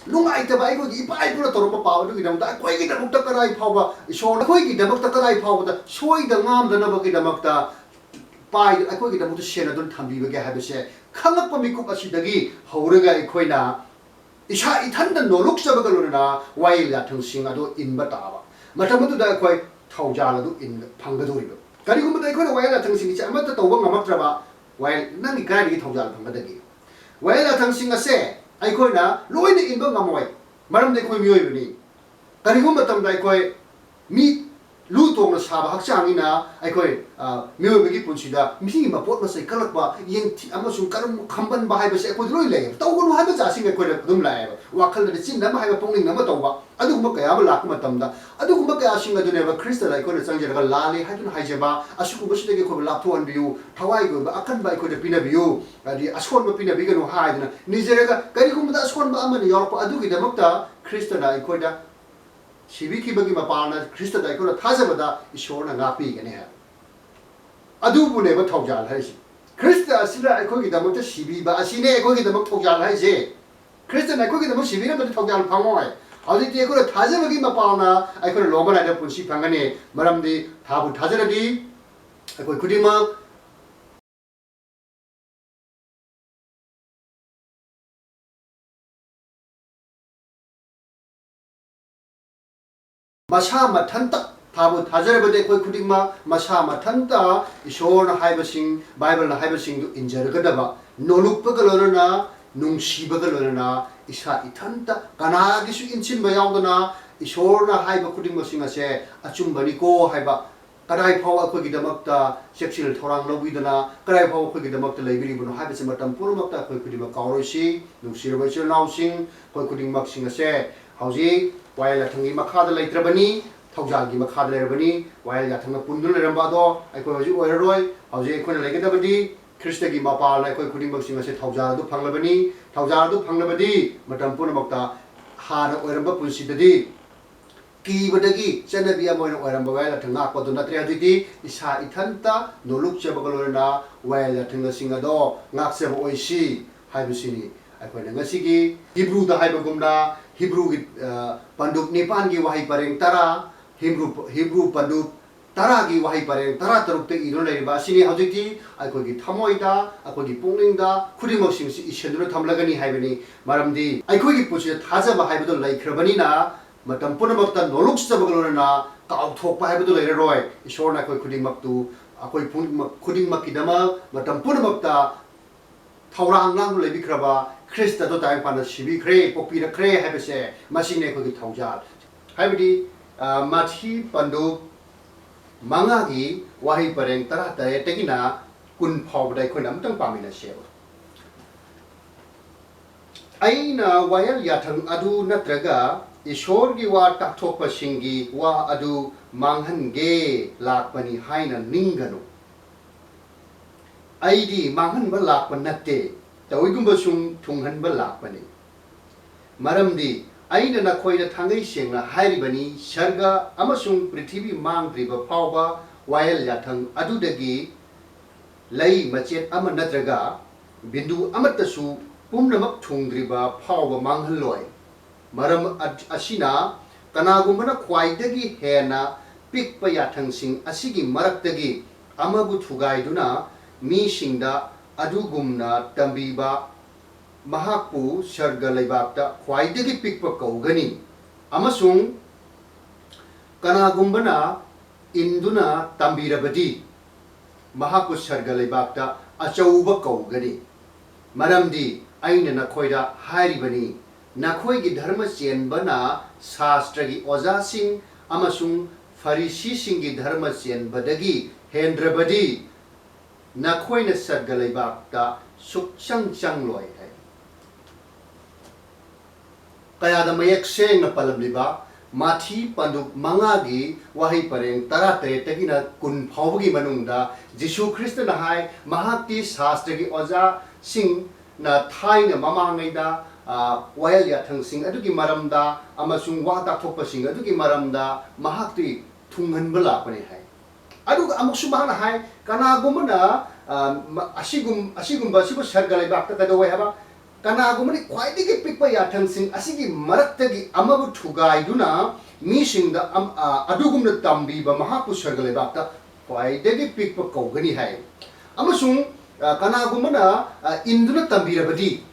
ꯅꯨꯡꯉꯥꯏꯇꯕ, ꯑꯩꯈꯣꯏꯒꯤ ꯏꯄꯥ ꯏꯄꯨꯅ ꯇꯧꯔꯝꯕ ꯄꯥꯞ ꯑꯗꯨꯒꯤꯗꯃꯛꯇ ꯑꯩꯈꯣꯏꯒꯤꯗꯃꯛꯇ ꯀꯗꯥꯏ ꯐꯥꯎꯕ ꯏꯁꯣꯔꯅ ꯑꯩꯈꯣꯏꯒꯤꯗꯃꯛꯇ ꯀꯗꯥꯏ ꯐꯥꯎꯕꯗ ꯁꯣꯏꯗ ꯉꯥꯝꯗꯅꯕꯒꯤꯗꯃꯛꯇ ꯄꯥꯏ-, ꯑꯩꯈꯣꯏꯒꯤꯗꯃꯛꯇ ꯁꯦꯟ ꯑꯗꯨꯅ ꯊꯝꯕꯤꯕꯒꯦ ꯍꯥꯏꯕꯁꯦ ꯈꯪꯂꯛꯄ ꯃꯤꯀꯨꯞ ꯑꯁꯤꯗꯒꯤ ꯍꯧꯔꯒ ꯑꯩꯈꯣꯏꯅ ꯏꯁꯥ ꯏꯊꯟꯗ ꯅꯣꯂꯨꯛꯆꯕꯒ ꯂꯣꯏꯅꯅ ꯋꯥꯌꯦꯜ ꯌꯥꯊꯪꯁꯤꯡ ꯑꯗꯨ ꯏꯟꯕ ꯇꯥꯕ꯫ ꯃꯇꯝ ꯑꯗꯨꯗ ꯑꯩꯈꯣꯏ ꯊꯧꯖꯥꯜ ꯑꯗꯨ ꯏꯟꯕ ꯐꯪꯒꯗꯧꯔꯤꯕ꯫ ꯀꯔꯤꯒꯨꯝꯕꯗ ꯑꯩꯈꯣꯏꯅ ꯋꯥꯌꯦꯜ ꯌꯥꯊꯪꯁꯤꯡꯁꯦ ꯑꯃꯠꯇ ꯇꯧꯕ ꯉꯝꯃꯛꯇ꯭ꯔꯕ, ꯋꯥꯌꯦꯜ, ꯅꯪꯒꯤ ꯀꯗꯥꯏꯗꯒꯤ ꯊꯧꯖꯥꯜ ꯐꯪꯒꯗꯒꯦ? ꯋꯥꯌꯦꯜ ꯌꯥꯊꯪꯁꯤꯡ ꯑꯁꯦ ꯑꯩꯈꯣꯏꯅ ꯂꯣꯏꯅ ꯏꯟꯕ ꯉꯝꯃꯣꯏ, ꯃꯔꯝꯗꯤ ꯑꯩꯈꯣꯏ ꯃꯤꯑꯣꯏꯕꯅꯤ꯫ ꯀꯔꯤꯒꯨꯝꯕ ꯃꯇꯝꯗ ꯑꯩꯈꯣꯏ ꯃꯤ ꯂꯨ ꯇꯣꯡꯅ ꯁꯥꯕ ꯍꯛꯆꯥꯡꯅꯤꯅ ꯑꯩꯈꯣꯏ, ꯑ, ꯃꯤꯑꯣꯏꯕꯒꯤ ꯄꯨꯟꯁꯤꯗ ꯃꯤꯒꯤ ꯃꯄꯣꯠ ꯃꯆꯩ ꯀꯜꯂꯛꯄ, ꯌꯦꯡꯊꯤ-, ꯑꯃꯁꯨꯡ ꯀꯔꯝ ꯈꯝꯕꯟꯕ ꯍꯥꯏꯕꯁꯦ ꯑꯩꯈꯣꯏꯗ ꯂꯣꯏ ꯂꯩꯌꯦꯕ꯫ ꯇꯧꯒꯅꯨ ꯍꯥꯏꯕ ꯖꯥꯠꯁꯤꯡ ꯑꯩꯈꯣꯏꯗ ꯑꯗꯨꯝ ꯂꯥꯛꯑꯦꯕ꯫ ꯋꯥꯈꯜꯗꯗꯤ ꯆꯤꯟ ꯑꯃ ꯍꯥꯏꯕ, ꯄꯨꯛꯅꯤꯡ ꯑꯃ ꯇꯧꯕ, ꯑꯗꯨꯒꯨꯝꯕ ꯀꯌꯥ ꯑꯃ ꯂꯥꯛꯄ ꯃꯇꯝꯗ, ꯑꯗꯨꯒꯨꯝꯕ ꯀꯌꯥꯁꯤꯡ ꯑꯗꯨꯅꯦꯕ ꯈ꯭ꯔꯤꯁꯇꯗ ꯑꯩꯈꯣꯏꯅ ꯆꯪꯖꯔꯒ ꯂꯥꯜꯂꯤ ꯍꯥꯏꯗꯨꯅ ꯍꯥꯏꯖꯕ, ꯑꯁꯤꯒꯨꯝꯕꯁꯤꯗꯒꯤ ꯑꯩꯈꯣꯏꯕꯨ ꯂꯥꯞꯊꯣꯛꯍꯟꯕꯤꯌꯨ, ꯊꯋꯥꯏꯒꯤ ꯑꯣꯏꯕ ꯑꯀꯟꯕ ꯑꯩꯈꯣꯏꯗ ꯄꯤꯅꯕꯤꯌꯨ, ꯍꯥꯏꯗꯤ ꯑꯁꯣꯟꯕ ꯄꯤꯅꯕꯤꯒꯅꯨ ꯍꯥꯏꯗꯨꯅ ꯅꯤꯖꯔꯒ, ꯀꯔꯤꯒꯨꯝꯕꯗ ꯑꯁꯣꯟꯕ ꯑꯃꯅ ꯌꯥꯎꯔꯛꯄ ꯑꯗꯨꯒꯤꯗꯃꯛꯇ ꯈ꯭ꯔꯤꯁꯇꯅ ꯑꯩꯈꯣꯏꯗ ꯁꯤꯕꯤꯈꯤꯕꯒꯤ ꯃꯄꯥꯜꯅ ꯈ꯭ꯔꯤꯁꯇꯗ ꯑꯩꯈꯣꯏꯅ ꯊꯥꯖꯕꯗ ꯏꯁꯣꯔꯅ ꯉꯥꯛꯄꯤꯒꯅꯤ ꯍꯥꯏꯕ꯫ ꯑꯗꯨꯕꯨꯅꯦꯕ ꯊꯧꯖꯥꯜ ꯍꯥꯏꯁꯦ꯫ ꯈ꯭ꯔꯤꯁꯇ ꯑꯁꯤꯅ ꯑꯩꯈꯣꯏꯒꯤꯗꯃꯛꯇ ꯁꯤꯕꯤꯕ ꯑꯁꯤꯅꯦ ꯑꯩꯈꯣꯏꯒꯤꯗꯃꯛ ꯊꯧꯖꯥꯜ ꯍꯥꯏꯁꯦ꯫ ꯈ꯭ꯔꯤꯁꯇꯅ ꯑꯩꯈꯣꯏꯒꯤꯗꯃꯛ ꯁꯤꯕꯤꯔꯝꯕꯗꯤ ꯊꯧꯖꯥꯜ ꯐꯪꯉꯣꯏ꯫ ꯍꯧꯖꯤꯛꯇꯤ ꯑꯩꯈꯣꯏꯅ ꯊꯥꯖꯕꯒꯤ ꯃꯄꯥꯜꯅ ꯑꯩꯈꯣꯏꯅ ꯂꯣꯝꯕ ꯅꯥꯏꯗꯕ ꯄꯨꯟꯁꯤ ꯐꯪꯒꯅꯤ꯫ ꯃꯔꯝꯗꯤ ꯊꯥꯕꯨ ꯊꯥꯖꯔꯗꯤ ꯑꯩꯈꯣꯏ ꯈꯨꯗꯤꯡꯃꯛ ꯃꯁꯥ ꯃꯊꯟꯇ, ꯊꯥꯕꯨ ꯊꯥꯖꯔꯕꯗꯤ ꯑꯩꯈꯣꯏ ꯈꯨꯗꯤꯡꯃꯛ ꯃꯁꯥ ꯃꯊꯟꯇ ꯏꯁꯣꯔꯅ ꯍꯥꯏꯕꯁꯤꯡ, ꯕꯥꯏꯕꯜꯅ ꯍꯥꯏꯕꯁꯤꯡꯗꯨ ꯏꯟꯖꯔꯒꯗꯕ, ꯅꯣꯂꯨꯛꯄꯒ ꯂꯣꯏꯅꯅ, ꯅꯨꯡꯁꯤꯕꯒ ꯂꯣꯏꯅꯅ ꯏꯁꯥ ꯏꯊꯟꯇ ꯀꯅꯥꯒꯤꯁꯨ ꯏꯟꯁꯤꯟꯕ ꯌꯥꯎꯗꯅ ꯏꯁꯣꯔꯅ ꯍꯥꯏꯕ ꯈꯨꯗꯤꯡꯃꯛꯁꯤꯡ ꯑꯁꯦ ꯑꯆꯨꯝꯕꯅꯤꯀꯣ ꯍꯥꯏꯕ, ꯀꯗꯥꯏ ꯐꯥꯎꯕ ꯑꯩꯈꯣꯏꯒꯤꯗꯃꯛꯇ ꯆꯦꯛꯁꯤꯟ ꯊꯧꯔꯥꯡ ꯂꯧꯕꯤꯗꯅ, ꯀꯗꯥꯏ ꯐꯥꯎꯕ ꯑꯩꯈꯣꯏꯒꯤꯗꯃꯛꯇ ꯂꯩꯕꯤꯔꯤꯕꯅꯣ ꯍꯥꯏꯕꯁꯤ ꯃꯇꯝ ꯄꯨꯝꯅꯃꯛꯇ ꯑꯩꯈꯣꯏ ꯈꯨꯗꯤꯡꯃꯛ ꯀꯥꯎꯔꯣꯏꯁꯤ꯫ ꯅꯨꯡꯁꯤꯔꯕ ꯏꯆꯤꯜ ꯏꯅꯥꯎꯁꯤꯡ, ꯑꯩꯈꯣꯏ ꯈꯨꯗꯤꯡꯃꯛꯁꯤꯡ ꯑꯁꯦ ꯍꯧꯖꯤꯛ ꯋꯥꯌꯦꯜ ꯌꯥꯊꯪꯒꯤ ꯃꯈꯥꯗ ꯂꯩꯇ꯭ꯔꯕꯅꯤ, ꯊꯧꯖꯥꯜꯒꯤ ꯃꯈꯥꯗ ꯂꯩꯔꯕꯅꯤ꯫ ꯋꯥꯌꯦꯜ ꯌꯥꯊꯪꯅ ꯄꯨꯟꯗꯨꯅ ꯂꯩꯔꯝꯕ ꯑꯗꯣ ꯑꯩꯈꯣꯏ ꯍꯧꯖꯤꯛ ꯑꯣꯏꯔꯔꯣꯏ꯫ ꯍꯧꯖꯤꯛ ꯑꯩꯈꯣꯏꯅ ꯂꯩꯒꯗꯕꯗꯤ ꯈ꯭ꯔꯤꯁꯇꯒꯤ ꯃꯄꯥꯜꯅ ꯑꯩꯈꯣꯏ ꯈꯨꯗꯤꯡꯃꯛꯁꯤꯡ ꯑꯁꯦ ꯊꯧꯖꯥꯜ ꯑꯗꯨ ꯐꯪꯂꯕꯅꯤ꯫ ꯊꯧꯖꯥꯜ ꯑꯗꯨ ꯐꯪꯂꯕꯗꯤ ꯃꯇꯝ ꯄꯨꯝꯅꯃꯛꯇ ꯍꯥꯟꯅ ꯑꯣꯏꯔꯝꯕ ꯄꯨꯟꯁꯤꯗꯗꯤ ꯀꯤꯕꯗꯒꯤ ꯆꯠꯅꯕꯤ ꯑꯃ ꯑꯣꯏꯅ ꯑꯣꯏꯔꯝꯕ ꯋꯥꯌꯦꯜ ꯌꯥꯊꯪ ꯉꯥꯛꯄ ꯑꯗꯨ ꯅꯠꯇ꯭ꯔꯦ꯫ ꯍꯧꯖꯤꯛꯇꯤ ꯏꯁꯥ ꯏꯊꯟꯇ ꯅꯣꯂꯨꯛꯆꯕꯒ ꯂꯣꯏꯅꯅ ꯋꯥꯌꯦꯜ ꯌꯥꯊꯪꯁꯤꯡ ꯑꯗꯣ ꯉꯥꯛꯆꯕ ꯑꯣꯏꯁꯤ ꯍꯥꯏꯕꯁꯤꯅꯤ꯫ ꯑꯩꯈꯣꯏꯅ ꯉꯁꯤꯒꯤ ꯍꯤꯕ꯭ꯔꯨꯗ ꯍꯥꯏꯕꯒꯨꯝꯅ ꯍꯤꯕ꯭ꯔꯨꯒꯤ, ꯑ, ꯄꯟꯗꯨꯞ ꯅꯤꯄꯥꯟꯒꯤ ꯋꯥꯍꯩ ꯄꯔꯦꯡ ꯇꯔꯥ, ꯍꯤꯕ꯭ꯔꯨ, ꯍꯤꯕ꯭ꯔꯨ ꯄꯟꯗꯨꯞ ꯇꯔꯥꯒꯤ ꯋꯥꯍꯩ ꯄꯔꯦꯡ ꯇꯔꯥ ꯇꯔꯨꯛꯇ ꯏꯗꯨꯅ ꯂꯩꯔꯤꯕ ꯑꯁꯤꯅꯤ꯫ ꯍꯧꯖꯤꯛꯇꯤ ꯑꯩꯈꯣꯏꯒꯤ ꯊꯃꯣꯏꯗ, ꯑꯩꯈꯣꯏꯒꯤ ꯄꯨꯛꯅꯤꯡꯗ ꯈꯨꯗꯤꯡꯃꯛꯁꯤꯡꯁꯤ ꯏꯁꯤꯟꯗꯨꯅ ꯊꯝꯂꯒꯅꯤ ꯍꯥꯏꯕꯅꯤ꯫ ꯃꯔꯝꯗꯤ ꯑꯩꯈꯣꯏꯒꯤ ꯄꯨꯟꯁꯤꯗ ꯊꯥꯖꯕ ꯍꯥꯏꯕꯗꯨ ꯂꯩꯈ꯭ꯔꯕꯅꯤꯅ ꯃꯇꯝ ꯄꯨꯝꯅꯃꯛꯇ ꯅꯣꯂꯨꯛꯆꯕꯒ ꯂꯣꯏꯅꯅ ꯀꯥꯎꯊꯣꯛꯄ ꯍꯥꯏꯕꯗꯨ ꯂꯩꯔꯔꯣꯏ꯫ ꯏꯁꯣꯔꯅ ꯑꯩꯈꯣꯏ ꯈꯨꯗꯤꯡꯃꯛꯇꯨ, ꯑꯩꯈꯣꯏ ꯄꯨꯝꯅꯃꯛ ꯈꯨꯗꯤꯡꯃꯛꯀꯤꯗꯃꯛ ꯃꯇꯝ ꯄꯨꯝꯅꯃꯛꯇ ꯊꯧꯔꯥꯡ ꯂꯥꯡꯗꯨꯅ ꯂꯩꯕꯤꯈ꯭ꯔꯕ ꯈ꯭ꯔꯤꯁꯇꯗꯣ ꯇꯥꯏꯕꯪ ꯄꯥꯟꯗ ꯁꯤꯕꯤꯈ꯭ꯔꯦ, ꯄꯣꯛꯄꯤꯔꯛꯈ꯭ꯔꯦ ꯍꯥꯏꯕꯁꯦ ꯃꯁꯤꯅꯤ ꯑꯩꯈꯣꯏꯒꯤ ꯊꯧꯖꯥꯜ꯫ ꯍꯥꯏꯕꯗꯤ, ꯑ, ꯃꯥꯊꯤ ꯄꯟꯗꯨꯞ ꯃꯉꯥꯒꯤ ꯋꯥꯍꯩ ꯄꯔꯦꯡ ꯇꯔꯥ ꯇꯔꯦꯠꯇꯒꯤꯅ ꯀꯨꯟ ꯐꯥꯎꯕꯗ ꯑꯩꯈꯣꯏꯅ ꯑꯃꯨꯛꯇꯪ ꯄꯥꯃꯤꯟꯅꯁꯦꯕ꯫ "ꯑꯩꯅ ꯋꯥꯌꯦꯜ ꯌꯥꯊꯪ ꯑꯗꯨ ꯅꯠꯇ꯭ꯔꯒ ꯏꯁꯣꯔꯒꯤ ꯋꯥ ꯇꯥꯛꯊꯣꯛꯄꯁꯤꯡꯒꯤ ꯋꯥ ꯑꯗꯨ ꯃꯥꯡꯍꯟꯒꯦ ꯂꯥꯛꯄꯅꯤ ꯍꯥꯏꯅ ꯅꯤꯡꯒꯅꯨ꯫ ꯑꯩꯗꯤ ꯃꯥꯡꯍꯟꯕ ꯂꯥꯛꯄ ꯅꯠꯇꯦ, ꯇꯧꯏꯒꯨꯝꯕꯁꯨꯡ ꯊꯨꯡꯍꯟꯕ ꯂꯥꯛꯄꯅꯤ꯫ ꯃꯔꯝꯗꯤ ꯑꯩꯅ ꯅꯈꯣꯏꯗ ꯊꯥꯡꯒꯩ ꯁꯦꯡꯅ ꯍꯥꯏꯔꯤꯕꯅꯤ, ꯁꯔꯒ ꯑꯃꯁꯨꯡ ꯄ꯭ꯔꯤꯊꯤꯕꯤ ꯃꯥꯡꯗ꯭ꯔꯤꯕ ꯐꯥꯎꯕ ꯋꯥꯌꯦꯜ ꯌꯥꯊꯪ ꯑꯗꯨꯗꯒꯤ ꯂꯩ ꯃꯆꯦꯠ ꯑꯃ ꯅꯠꯇ꯭ꯔꯒ ꯕꯤꯟꯗꯨ ꯑꯃꯠꯇꯁꯨ ꯄꯨꯝꯅꯃꯛ ꯊꯨꯡꯗ꯭ꯔꯤꯕ ꯐꯥꯎꯕ ꯃꯥꯡꯍꯜꯂꯣꯏ꯫ ꯃꯔꯝ ꯑ-, ꯑꯁꯤꯅ ꯀꯅꯥꯒꯨꯝꯕꯅ ꯈ꯭ꯋꯥꯏꯗꯒꯤ ꯍꯦꯟꯅ ꯄꯤꯛꯄ ꯌꯥꯊꯪꯁꯤꯡ ꯑꯁꯤꯒꯤ ꯃꯔꯛꯇꯒꯤ ꯑꯃꯕꯨ ꯊꯨꯒꯥꯏꯗꯨꯅ ꯃꯤꯁꯤꯡꯗ ꯑꯗꯨꯒꯨꯝꯅ ꯇꯝꯕꯤꯕ ꯃꯍꯥꯛꯄꯨ ꯁꯔꯒ ꯂꯩꯕꯥꯛꯇ ꯈ꯭ꯋꯥꯏꯗꯒꯤ ꯄꯤꯛꯄ ꯀꯧꯒꯅꯤ꯫ ꯑꯃꯁꯨꯡ ꯀꯅꯥꯒꯨꯝꯕꯅ ꯏꯟꯗꯨꯅ ꯇꯝꯕꯤꯔꯕꯗꯤ ꯃꯍꯥꯛꯄꯨ ꯁꯔꯒ ꯂꯩꯕꯥꯛꯇ ꯑꯆꯧꯕ ꯀꯧꯒꯅꯤ꯫ ꯃꯔꯝꯗꯤ ꯑꯩꯅ ꯅꯈꯣꯏꯗ ꯍꯥꯏꯔꯤꯕꯅꯤ, ꯅꯈꯣꯏꯒꯤ ꯙꯔꯃ ꯆꯦꯟꯕꯅ ꯁꯥꯁꯇ꯭ꯔꯒꯤ ꯑꯣꯖꯥꯁꯤꯡ ꯑꯃꯁꯨꯡ ꯐꯔꯤꯁꯤꯁꯤꯡꯒꯤ ꯙꯔꯃ ꯆꯦꯟꯕꯗꯒꯤ ꯍꯦꯟꯗ꯭ꯔꯕꯗꯤ ꯅꯈꯣꯏꯅ ꯁꯔꯒ ꯂꯩꯕꯥꯛꯇ ꯁꯨꯛꯆꯪ ꯆꯪꯂꯣꯏ ꯍꯥꯏ꯫ ꯀꯌꯥꯗ ꯃꯌꯦꯛ ꯁꯦꯡꯅ ꯄꯜꯂꯝꯂꯤꯕ ꯃꯥꯊꯤ ꯄꯟꯗꯨꯞ ꯃꯉꯥꯒꯤ ꯋꯥꯍꯩ ꯄꯔꯦꯡ ꯇꯔꯥꯇꯔꯦꯠꯇꯒꯤꯅ ꯀꯨꯟ ꯐꯥꯎꯕꯒꯤ ꯃꯅꯨꯡꯗ ꯖꯤꯁꯨ ꯈ꯭ꯔꯤꯁꯇꯅ ꯍꯥꯏ, ꯃꯍꯥꯛꯇꯤ ꯁꯥꯁꯇ꯭ꯔꯒꯤ ꯑꯣꯖꯥꯁꯤꯡꯅ ꯊꯥꯏꯅ ꯃꯃꯥꯡꯉꯩꯗ, ꯑ, ꯋꯥꯌꯦꯜ ꯌꯥꯊꯪꯁꯤꯡ ꯑꯗꯨꯒꯤ ꯃꯔꯝꯗ ꯑꯃꯁꯨꯡ ꯋꯥ ꯇꯥꯛꯊꯣꯛꯄꯁꯤꯡ ꯑꯗꯨꯒꯤ ꯃꯔꯝꯗ ꯃꯍꯥꯛꯇꯤ ꯊꯨꯡꯍꯟꯕ ꯂꯥꯛꯄꯅꯤ ꯍꯥꯏ꯫ ꯑꯗꯨꯒ ꯑꯃꯨꯛꯁꯨ ꯃꯍꯥꯛꯅ ꯍꯥꯏ, ꯀꯅꯥꯒꯨꯝꯕꯅ, ꯑ, ꯃ-, ꯑꯁꯤꯒꯨꯝ-, ꯑꯁꯤꯒꯨꯝꯕ ꯑꯁꯤꯕꯨ ꯁꯔꯒ ꯂꯩꯕꯥꯛꯇ ꯀꯩꯗꯧꯋꯦ ꯍꯥꯏꯕ? ꯀꯅꯥꯒꯨꯝꯕꯅ ꯈ꯭ꯋꯥꯏꯗꯒꯤ ꯄꯤꯛꯄ ꯌꯥꯊꯪꯁꯤꯡ ꯑꯁꯤꯒꯤ ꯃꯔꯛꯇꯒꯤ ꯑꯃꯕꯨ ꯊꯨꯒꯥꯏꯗꯨꯅ ꯃꯤꯁꯤꯡꯗ ꯑꯝ-, ꯑ, ꯑꯗꯨꯒꯨꯝꯅ ꯇꯝꯕꯤꯕ ꯃꯍꯥꯛꯄꯨ ꯁꯔꯒ ꯂꯩꯕꯥꯛꯇ ꯈ꯭ꯋꯥꯏꯗꯒꯤ ꯄꯤꯛꯄ ꯀꯧꯒꯅꯤ ꯍꯥꯏ꯫ ꯑꯃꯁꯨꯡ, ꯑ, ꯀꯅꯥꯒꯨꯝꯕꯅ, ꯑ, ꯏꯟꯗꯨꯅ ꯇꯝꯕꯤꯔꯕꯗꯤ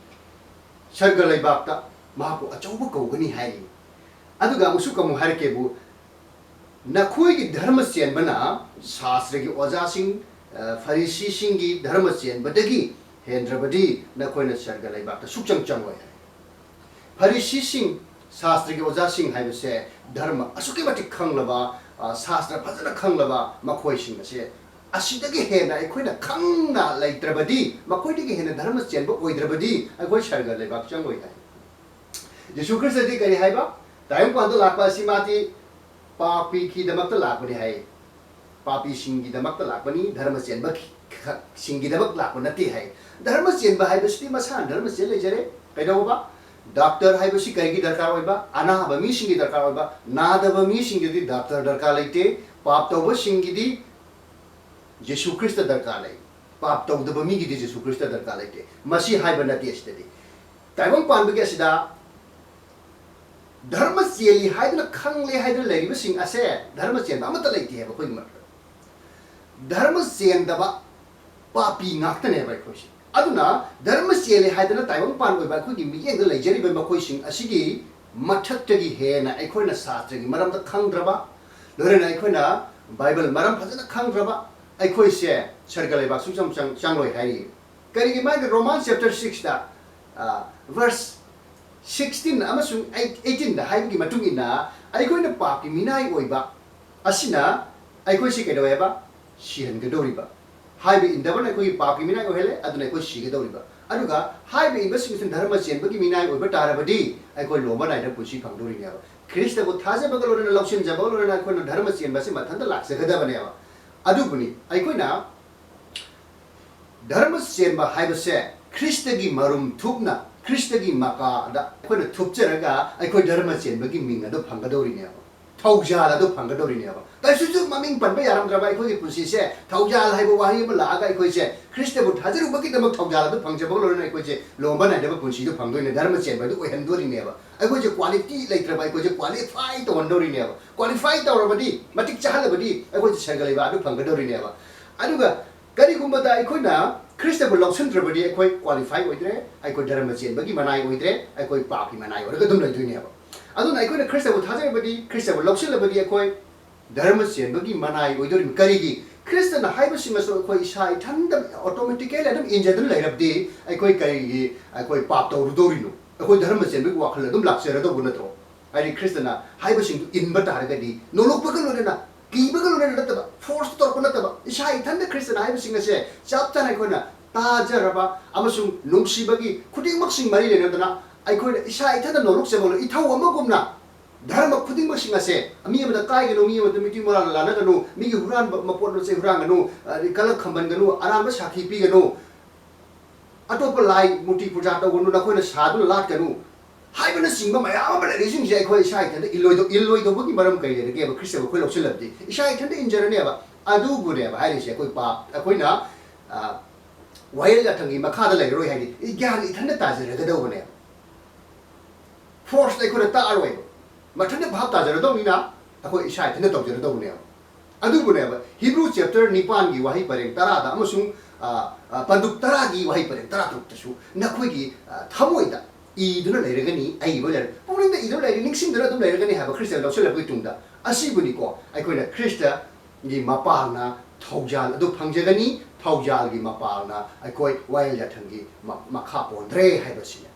ꯁꯔꯒ ꯂꯩꯕꯥꯛꯇ ꯃꯍꯥꯛꯄꯨ ꯑꯆꯧꯕ ꯀꯧꯒꯅꯤ ꯍꯥꯏ꯫ ꯑꯗꯨꯒ ꯑꯃꯨꯛꯁꯨ ꯑꯃꯨꯛ ꯍꯥꯏꯔꯛꯀꯦꯕꯨ, ꯅꯈꯣꯏꯒꯤ ꯙꯔꯃ ꯆꯦꯟꯕꯅ ꯁꯥꯁꯇ꯭ꯔꯒꯤ ꯑꯣꯖꯥꯁꯤꯡ, ꯑ, ꯐꯔꯤꯁꯤꯁꯤꯡꯒꯤ ꯙꯔꯃ ꯆꯦꯟꯕꯗꯒꯤ ꯍꯦꯟꯗ꯭ꯔꯕꯗꯤ ꯅꯈꯣꯏꯅ ꯁꯔꯒ ꯂꯩꯕꯥꯛꯇ ꯁꯨꯛꯆꯪ ꯆꯪꯂꯣꯏ ꯍꯥꯏ꯫ ꯐꯔꯤꯁꯤꯁꯤꯡ, ꯁꯥꯁꯇ꯭ꯔꯒꯤ ꯑꯣꯖꯥꯁꯤꯡ ꯍꯥꯏꯕꯁꯦ ꯙꯔꯃ ꯑꯁꯨꯛꯀꯤ ꯃꯇꯤꯛ ꯈꯪꯂꯕ, ꯑ, ꯁꯥꯁꯇ꯭ꯔ ꯐꯖꯅ ꯈꯪꯂꯕ ꯃꯈꯣꯏꯁꯤꯡ ꯑꯁꯦ, ꯑꯁꯤꯗꯒꯤ ꯍꯦꯟꯅ ꯑꯩꯈꯣꯏꯅ ꯈꯪꯅ ꯂꯩꯇ꯭ꯔꯕꯗꯤ, ꯃꯈꯣꯏꯗꯒꯤ ꯍꯦꯟꯅ ꯙꯔꯃ ꯆꯦꯟꯕ ꯑꯣꯏꯗ꯭ꯔꯕꯗꯤ ꯑꯩꯈꯣꯏ ꯁꯔꯒ ꯂꯩꯕꯥꯛ ꯆꯪꯂꯣꯏ ꯍꯥꯏ꯫ ꯌꯤꯁꯨ ꯈ꯭ꯔꯤꯁꯇꯗꯤ ꯀꯔꯤ ꯍꯥꯏꯕ? ꯇꯥꯏꯕꯪꯄꯥꯟꯗ ꯂꯥꯛꯄ ꯑꯁꯤ ꯃꯥꯗꯤ ꯄꯥꯄꯤꯒꯤꯗꯃꯛꯇ ꯂꯥꯛꯄꯅꯤ ꯍꯥꯏ꯫ ꯄꯥꯄꯤꯁꯤꯡꯒꯤꯗꯃꯛꯇ ꯂꯥꯛꯄꯅꯤ, ꯙꯔꯃ ꯆꯦꯟꯕ ꯈ-, ꯁꯤꯡꯒꯤꯗꯃꯛ ꯂꯥꯛꯄ ꯅꯠꯇꯦ ꯍꯥꯏ꯫ ꯙꯔꯃ ꯆꯦꯟꯕ ꯍꯥꯏꯕꯁꯤꯗꯤ ꯃꯁꯥꯅ ꯙꯔꯃ ꯆꯦꯟ ꯂꯩꯖꯔꯦ꯫ ꯀꯩꯗꯧꯕ? ꯗꯥꯛꯇꯔ ꯍꯥꯏꯕꯁꯤ ꯀꯔꯤꯒꯤ ꯗꯔꯀꯥꯔ ꯑꯣꯏꯕ? ꯑꯅꯥꯕ ꯃꯤꯁꯤꯡꯒꯤ ꯗꯔꯀꯥꯔ ꯑꯣꯏꯕ, ꯅꯥꯗꯕ ꯃꯤꯁꯤꯡꯒꯤꯗꯤ ꯗꯥꯛꯇꯔ ꯗꯔꯀꯥꯔ ꯂꯩꯇꯦ꯫ ꯄꯥꯞ ꯇꯧꯕꯁꯤꯡꯒꯤꯗꯤ ꯖꯤꯁꯨ ꯈ꯭ꯔꯤꯁꯇ ꯗꯔꯀꯥꯔ ꯂꯩ꯫ ꯄꯥꯞ ꯇꯧꯗꯕ ꯃꯤꯒꯤꯗꯤ ꯖꯤꯁꯨ ꯈ꯭ꯔꯤꯁꯇ ꯗꯔꯀꯥꯔ ꯂꯩꯇꯦ꯫ ꯃꯁꯤ ꯍꯥꯏꯕ ꯅꯠꯇꯦ꯫ ꯑꯁꯤꯗꯗꯤ ꯇꯥꯏꯕꯪ ꯄꯥꯟꯕꯒꯤ ꯑꯁꯤꯗ ꯙꯔꯃ ꯆꯦꯜꯂꯤ ꯍꯥꯏꯗꯨꯅ, ꯈꯪꯂꯦ ꯍꯥꯏꯗꯨꯅ ꯂꯩꯔꯤꯕꯁꯤꯡ ꯑꯁꯦ ꯙꯔꯃ ꯆꯦꯟꯕ ꯑꯃꯠꯇ ꯂꯩꯇꯦ ꯍꯥꯏꯕ ꯑꯩꯈꯣꯏꯒꯤ ꯃꯔꯛꯇ꯫ ꯙꯔꯃ ꯆꯦꯟꯗꯕ ꯄꯥꯄꯤ ꯉꯥꯛꯇꯅꯦꯕ ꯑꯩꯈꯣꯏꯁꯦ꯫ ꯑꯗꯨꯅ ꯙꯔꯃ ꯆꯦꯜꯂꯦ ꯍꯥꯏꯗꯅ ꯇꯥꯏꯕꯪ ꯄꯥꯟ ꯑꯣꯏꯕ ꯑꯩꯈꯣꯏꯒꯤ ꯃꯤꯠꯌꯦꯡꯗ ꯂꯩꯖꯔꯤꯕ ꯃꯈꯣꯏꯁꯤꯡ ꯑꯁꯤꯒꯤ ꯃꯊꯛꯇꯒꯤ ꯍꯦꯟꯅ ꯑꯩꯈꯣꯏꯅ ꯁꯥꯁꯇ꯭ꯔꯒꯤ ꯃꯔꯝꯗ ꯈꯪꯗ꯭ꯔꯕ, ꯂꯣꯏꯅꯅ ꯑꯩꯈꯣꯏꯅ ꯕꯥꯏꯕꯜ ꯃꯔꯝ ꯐꯖꯅ ꯈꯪꯗ꯭ꯔꯕ ꯑꯩꯈꯣꯏꯁꯦ ꯁꯔꯒ ꯂꯩꯕꯥꯛ ꯁꯨꯡꯆꯪ ꯆꯪ-, ꯆꯪꯂꯣꯏ ꯍꯥꯏꯔꯤ꯫ ꯀꯔꯤꯒꯤ? ꯃꯥꯒꯤ ꯔꯣꯃꯥꯟ chapter sixꯇ ꯚꯔꯁ ꯁꯤꯛꯁꯇꯤꯟ ꯑꯃꯁꯨꯡ ꯑꯩꯠ ꯑꯩꯠꯇꯤꯟꯗ ꯍꯥꯏꯕꯒꯤ ꯃꯇꯨꯡ ꯏꯟꯅ, ꯑꯩꯈꯣꯏꯅ ꯄꯥꯞꯀꯤ ꯃꯤꯅꯥꯏ ꯑꯣꯏꯕ ꯑꯁꯤꯅ ꯑꯩꯈꯣꯏꯁꯤ ꯀꯩꯗꯧꯋꯦꯕ? ꯁꯤꯍꯟꯒꯗꯧꯔꯤꯕ꯫ ꯍꯥꯏꯕ ꯏꯟꯗꯕꯅ ꯑꯩꯈꯣꯏꯒꯤ ꯄꯥꯞꯀꯤ ꯃꯤꯅꯥꯏ ꯑꯣꯏꯍꯜꯂꯦ, ꯑꯗꯨꯅ ꯑꯩꯈꯣꯏ ꯁꯤꯒꯗꯧꯔꯤꯕ꯫ ꯑꯗꯨꯒ ꯍꯥꯏꯕ ꯏꯟꯕꯁꯤꯡꯁꯤꯅ ꯙꯔꯃ ꯆꯦꯟꯕꯒꯤ ꯃꯤꯅꯥꯏ ꯑꯣꯏꯕ ꯇꯥꯔꯕꯗꯤ, ꯑꯩꯈꯣꯏ ꯂꯣꯝꯕ ꯅꯥꯏꯗꯕ ꯄꯨꯟꯁꯤ ꯐꯪꯗꯧꯔꯤꯅꯦꯕ꯫ ꯈ꯭ꯔꯤꯁꯇꯕꯨ ꯊꯥꯖꯕꯒ ꯂꯣꯏꯅꯅ, ꯂꯧꯁꯤꯟꯖꯕꯒ ꯂꯣꯏꯅꯅ ꯑꯩꯈꯣꯏꯅ ꯙꯔꯃ ꯆꯦꯟꯕ ꯑꯁꯤ ꯃꯊꯟꯇ ꯂꯥꯛꯆꯒꯗꯕꯅꯦꯕ꯫ ꯑꯗꯨꯕꯨꯅꯤ ꯑꯩꯈꯣꯏꯅ ꯙꯔꯃ ꯆꯦꯟꯕ ꯍꯥꯏꯕꯁꯦ ꯈ꯭ꯔꯤꯁꯇꯒꯤ ꯃꯔꯨꯝ ꯊꯨꯞꯅ, ꯈ꯭ꯔꯤꯁꯇꯒꯤ ꯃꯀꯥꯗ ꯑꯩꯈꯣꯏꯅ ꯊꯨꯞꯆꯔꯒ ꯑꯩꯈꯣꯏ ꯙꯔꯃ ꯆꯦꯟꯕꯒꯤ ꯃꯤꯡ ꯑꯗꯨ ꯐꯪꯒꯗꯧꯔꯤꯅꯦꯕ, ꯊꯧꯖꯥꯜ ꯑꯗꯨ ꯐꯪꯒꯗꯧꯔꯤꯅꯦꯕ꯫ ꯀꯩꯁꯨꯁꯨ ꯃꯃꯤꯡ ꯄꯟꯕ ꯌꯥꯔꯝꯗ꯭ꯔꯕ ꯑꯩꯈꯣꯏꯒꯤ ꯄꯨꯟꯁꯤꯁꯦ ꯊꯧꯖꯥꯜ ꯍꯥꯏꯕ ꯋꯥꯍꯩ ꯑꯃ ꯂꯥꯛꯑꯒ ꯑꯩꯈꯣꯏꯁꯦ ꯈ꯭ꯔꯤꯁꯇꯕꯨ ꯊꯥꯖꯔꯨꯕꯒꯤꯗꯃꯛ ꯊꯧꯖꯥꯜ ꯑꯗꯨ ꯐꯪꯖꯕꯒ ꯂꯣꯏꯅꯅ ꯑꯩꯈꯣꯏꯁꯦ ꯂꯣꯝꯕ ꯅꯥꯏꯗꯕ ꯄꯨꯟꯁꯤꯗꯨ ꯐꯪꯗꯣꯏꯅꯦ, ꯙꯔꯃ ꯆꯦꯟꯕ ꯑꯗꯨ ꯑꯣꯏꯍꯟꯗꯣꯔꯤꯅꯦꯕ꯫ ꯑꯩꯈꯣꯏꯁꯦ ꯀ꯭ꯋꯥꯂꯤꯇꯤ ꯂꯩꯇ꯭ꯔꯕ, ꯑꯩꯈꯣꯏꯁꯦ ꯀ꯭ꯋꯥꯂꯤꯐꯥꯏ ꯇꯧꯍꯟꯗꯧꯔꯤꯅꯦꯕ꯫ ꯀ꯭ꯋꯥꯂꯤꯐꯥꯏ ꯇꯧꯔꯕꯗꯤ, ꯃꯇꯤꯛ ꯆꯥꯍꯜꯂꯕꯗꯤ ꯑꯩꯈꯣꯏꯁꯦ ꯁꯔꯒ ꯂꯩꯕ ꯑꯗꯨ ꯐꯪꯒꯗꯧꯔꯤꯅꯦꯕ꯫ ꯑꯗꯨꯒ ꯀꯔꯤꯒꯨꯝꯕꯗ ꯑꯩꯈꯣꯏꯅ ꯈ꯭ꯔꯤꯁꯇꯕꯨ ꯂꯧꯁꯤꯟꯗ꯭ꯔꯕꯗꯤ ꯑꯩꯈꯣꯏ ꯀ꯭ꯋꯥꯂꯤꯐꯥꯏ ꯑꯣꯏꯗ꯭ꯔꯦ, ꯑꯩꯈꯣꯏ ꯙꯔꯃ ꯆꯦꯟꯕꯒꯤ ꯃꯅꯥꯏ ꯑꯣꯏꯗ꯭ꯔꯦ, ꯑꯩꯈꯣꯏ ꯄꯥꯞꯀꯤ ꯃꯅꯥꯏ ꯑꯣꯏꯔꯒ ꯑꯗꯨꯝ ꯂꯩꯗꯣꯏꯅꯦꯕ꯫ ꯑꯗꯨꯅ ꯑꯩꯈꯣꯏꯅ ꯈ꯭ꯔꯤꯁꯇꯕꯨ ꯊꯥꯖꯔꯕꯗꯤ, ꯈ꯭ꯔꯤꯁꯇꯕꯨ ꯂꯧꯁꯤꯜꯂꯕꯗꯤ ꯑꯩꯈꯣꯏ ꯙꯔꯃ ꯆꯦꯟꯕꯒꯤ ꯃꯅꯥꯏ ꯑꯣꯏꯗꯣꯔꯤꯕꯅꯤ꯫ ꯀꯔꯤꯒꯤ? ꯈ꯭ꯔꯤꯁꯇꯅ ꯍꯥꯏꯕꯁꯤꯡ ꯑꯁꯨ ꯑꯩꯈꯣꯏ ꯏꯁꯥ ꯏꯊꯟꯗ ꯑꯣꯇꯣꯃꯦꯇꯤꯀꯦꯂꯤ ꯑꯗꯨꯝ ꯏꯟꯖꯗꯨꯅ ꯂꯩꯔꯕꯗꯤ ꯑꯩꯈꯣꯏ ꯀꯔꯤꯒꯤ, ꯑꯩꯈꯣꯏ ꯄꯥꯞ ꯇꯧꯔꯨꯗꯧꯔꯤꯅꯣ? ꯑꯩꯈꯣꯏ ꯙꯔꯃ ꯆꯦꯟꯕꯒꯤ ꯋꯥꯈꯜ ꯑꯗꯨꯝ ꯂꯥꯛꯆꯔꯗꯧꯕ ꯅꯠꯇ꯭ꯔꯣ? ꯍꯥꯏꯗꯤ ꯈ꯭ꯔꯤꯁꯇꯅ ꯍꯥꯏꯕꯁꯤꯡꯗꯨ ꯏꯟꯕ ꯇꯥꯔꯒꯗꯤ, ꯅꯣꯂꯣꯛꯄꯒ ꯂꯣꯏꯅꯅ, ꯀꯤꯕꯒ ꯂꯣꯏꯅꯅ ꯅꯠꯇꯕ, ꯐꯣꯔꯁ ꯇꯧꯔꯛꯄ ꯅꯠꯇꯕ, ꯏꯁꯥ ꯏꯊꯟꯗ ꯈ꯭ꯔꯤꯁꯇꯅ ꯍꯥꯏꯕꯁꯤꯡ ꯑꯁꯦ ꯆꯞ ꯆꯥꯅ ꯑꯩꯈꯣꯏꯅ ꯇꯥꯖꯔꯕ ꯑꯃꯁꯨꯡ ꯅꯨꯡꯁꯤꯕꯒꯤ ꯈꯨꯗꯤꯡꯃꯛꯁꯤꯡ ꯃꯔꯤ ꯂꯩꯅꯗꯅ ꯑꯩꯈꯣꯏꯅ ꯏꯁꯥ ꯏꯊꯟꯗ ꯅꯣꯂꯣꯛꯆꯕ ꯏꯊꯧ ꯑꯃꯒꯨꯝꯅ ꯙꯔꯃ ꯈꯨꯗꯤꯡꯃꯛꯁꯤꯡ ꯑꯁꯦ, ꯃꯤ ꯑꯃꯗ ꯀꯥꯏꯒꯅꯨ, ꯃꯤ ꯑꯃꯗ ꯃꯤꯇꯨ ꯃꯔꯥꯜ ꯂꯥꯟꯅꯒꯅꯨ, ꯃꯤꯒꯤ ꯍꯨꯔꯥꯟꯕ ꯃꯄꯣꯠ ꯃꯆꯩ ꯍꯨꯔꯥꯟꯒꯅꯨ, ꯑꯗꯩ ꯀꯂꯛ ꯈꯝꯕꯟꯒꯅꯨ, ꯑꯔꯥꯟꯕ ꯁꯥꯈꯤ ꯄꯤꯒꯅꯨ, ꯑꯇꯣꯞꯄ ꯂꯥꯏ ꯃꯨꯔꯇꯤ ꯄꯨꯖꯥ ꯇꯧꯒꯅꯨ, ꯅꯈꯣꯏꯅ ꯁꯥꯗꯨꯅ ꯂꯥꯠꯀꯅꯨ ꯍꯥꯏꯕꯅꯆꯤꯡꯕ ꯃꯌꯥꯝ ꯑꯃ ꯂꯩꯔꯤꯁꯤꯡꯁꯦ ꯑꯩꯈꯣꯏ ꯏꯁꯥ ꯏꯊꯟꯇ ꯏꯜꯂꯣꯏꯗꯧ-, ꯏꯜꯂꯣꯏꯗꯧꯕꯒꯤ ꯃꯔꯝ ꯀꯔꯤ ꯂꯩꯔꯒꯦꯕ? ꯈ꯭ꯔꯤꯁꯇꯕꯨ ꯑꯩꯈꯣꯏ ꯂꯧꯁꯤꯜꯂꯕꯗꯤ ꯏꯁꯥ ꯏꯊꯟꯇ ꯏꯟꯖꯔꯅꯦꯕ꯫ ꯑꯗꯨꯕꯨꯅꯦꯕ ꯍꯥꯏꯔꯤꯁꯦ, ꯑꯩꯈꯣꯏ ꯄꯥꯞ, ꯑꯩꯈꯣꯏꯅ, ꯑ, ꯋꯥꯌꯦꯜ ꯌꯥꯊꯪꯒꯤ ꯃꯈꯥꯗ ꯂꯩꯔꯔꯣꯏ ꯍꯥꯏꯗꯤ, ꯒ꯭ꯌꯥꯟ ꯏꯊꯟꯇ ꯇꯥꯖꯔꯒꯗꯧꯕꯅꯦꯕ꯫ ꯐꯣꯔꯁꯇ ꯑꯩꯈꯣꯏꯅ ꯇꯥꯛꯑꯔꯣꯏꯕ꯫ ꯃꯊꯟꯇ ꯚꯥꯞ ꯇꯥꯖꯔꯗꯧꯅꯤꯅ ꯑꯩꯈꯣꯏ ꯏꯁꯥ ꯏꯊꯟꯇ ꯇꯧꯖꯔꯗꯧꯕꯅꯦꯕ꯫ ꯑꯗꯨꯕꯨꯅꯦꯕ, ꯍꯤꯕ꯭ꯔꯨ ꯆꯦꯞꯇꯔ ꯅꯤꯄꯥꯟꯒꯤ ꯋꯥꯍꯩ ꯄꯔꯦꯡ ꯇꯔꯥꯗ ꯑꯃꯁꯨꯡ, ꯑ, ꯑ, ꯄꯟꯗꯨꯞ ꯇꯔꯥꯒꯤ ꯋꯥꯍꯩ ꯄꯔꯦꯡ ꯇꯔꯥꯇꯔꯨꯛꯇꯁꯨ ꯅꯈꯣꯏꯒꯤ, ꯑ, ꯊꯃꯣꯏꯗ ꯏꯗꯨꯅ ꯂꯩꯔꯒꯅꯤ, ꯑꯏꯕ ꯂꯩꯔ-, ꯄꯨꯛꯅꯤꯡꯗ ꯏꯗꯨꯅ ꯂꯩꯔꯒꯅꯤ, ꯅꯤꯡꯁꯤꯡꯗꯨꯅ ꯑꯗꯨꯝ ꯂꯩꯔꯒꯅꯤ ꯍꯥꯏꯕ ꯈ꯭ꯔꯤꯁꯇ ꯂꯧꯁꯤꯜꯂꯛꯄꯒꯤ ꯇꯨꯡꯗ꯫ ꯑꯁꯤꯕꯨꯅꯤꯀꯣ ꯑꯩꯈꯣꯏꯅ ꯈ꯭ꯔꯤꯁꯇꯒꯤ ꯃꯄꯥꯡꯅ ꯊꯧꯖꯥꯜ ꯑꯗꯨ ꯐꯪꯖꯒꯅꯤ꯫ ꯊꯧꯖꯥꯜꯒꯤ ꯃꯄꯥꯜꯅ ꯑꯩꯈꯣꯏ ꯋꯥꯌꯦꯜ ꯌꯥꯊꯪꯒꯤ ꯃ- ꯃꯈꯥ ꯄꯣꯟꯗ꯭ꯔꯦ ꯍꯥꯏꯕꯁꯤꯅꯤ꯫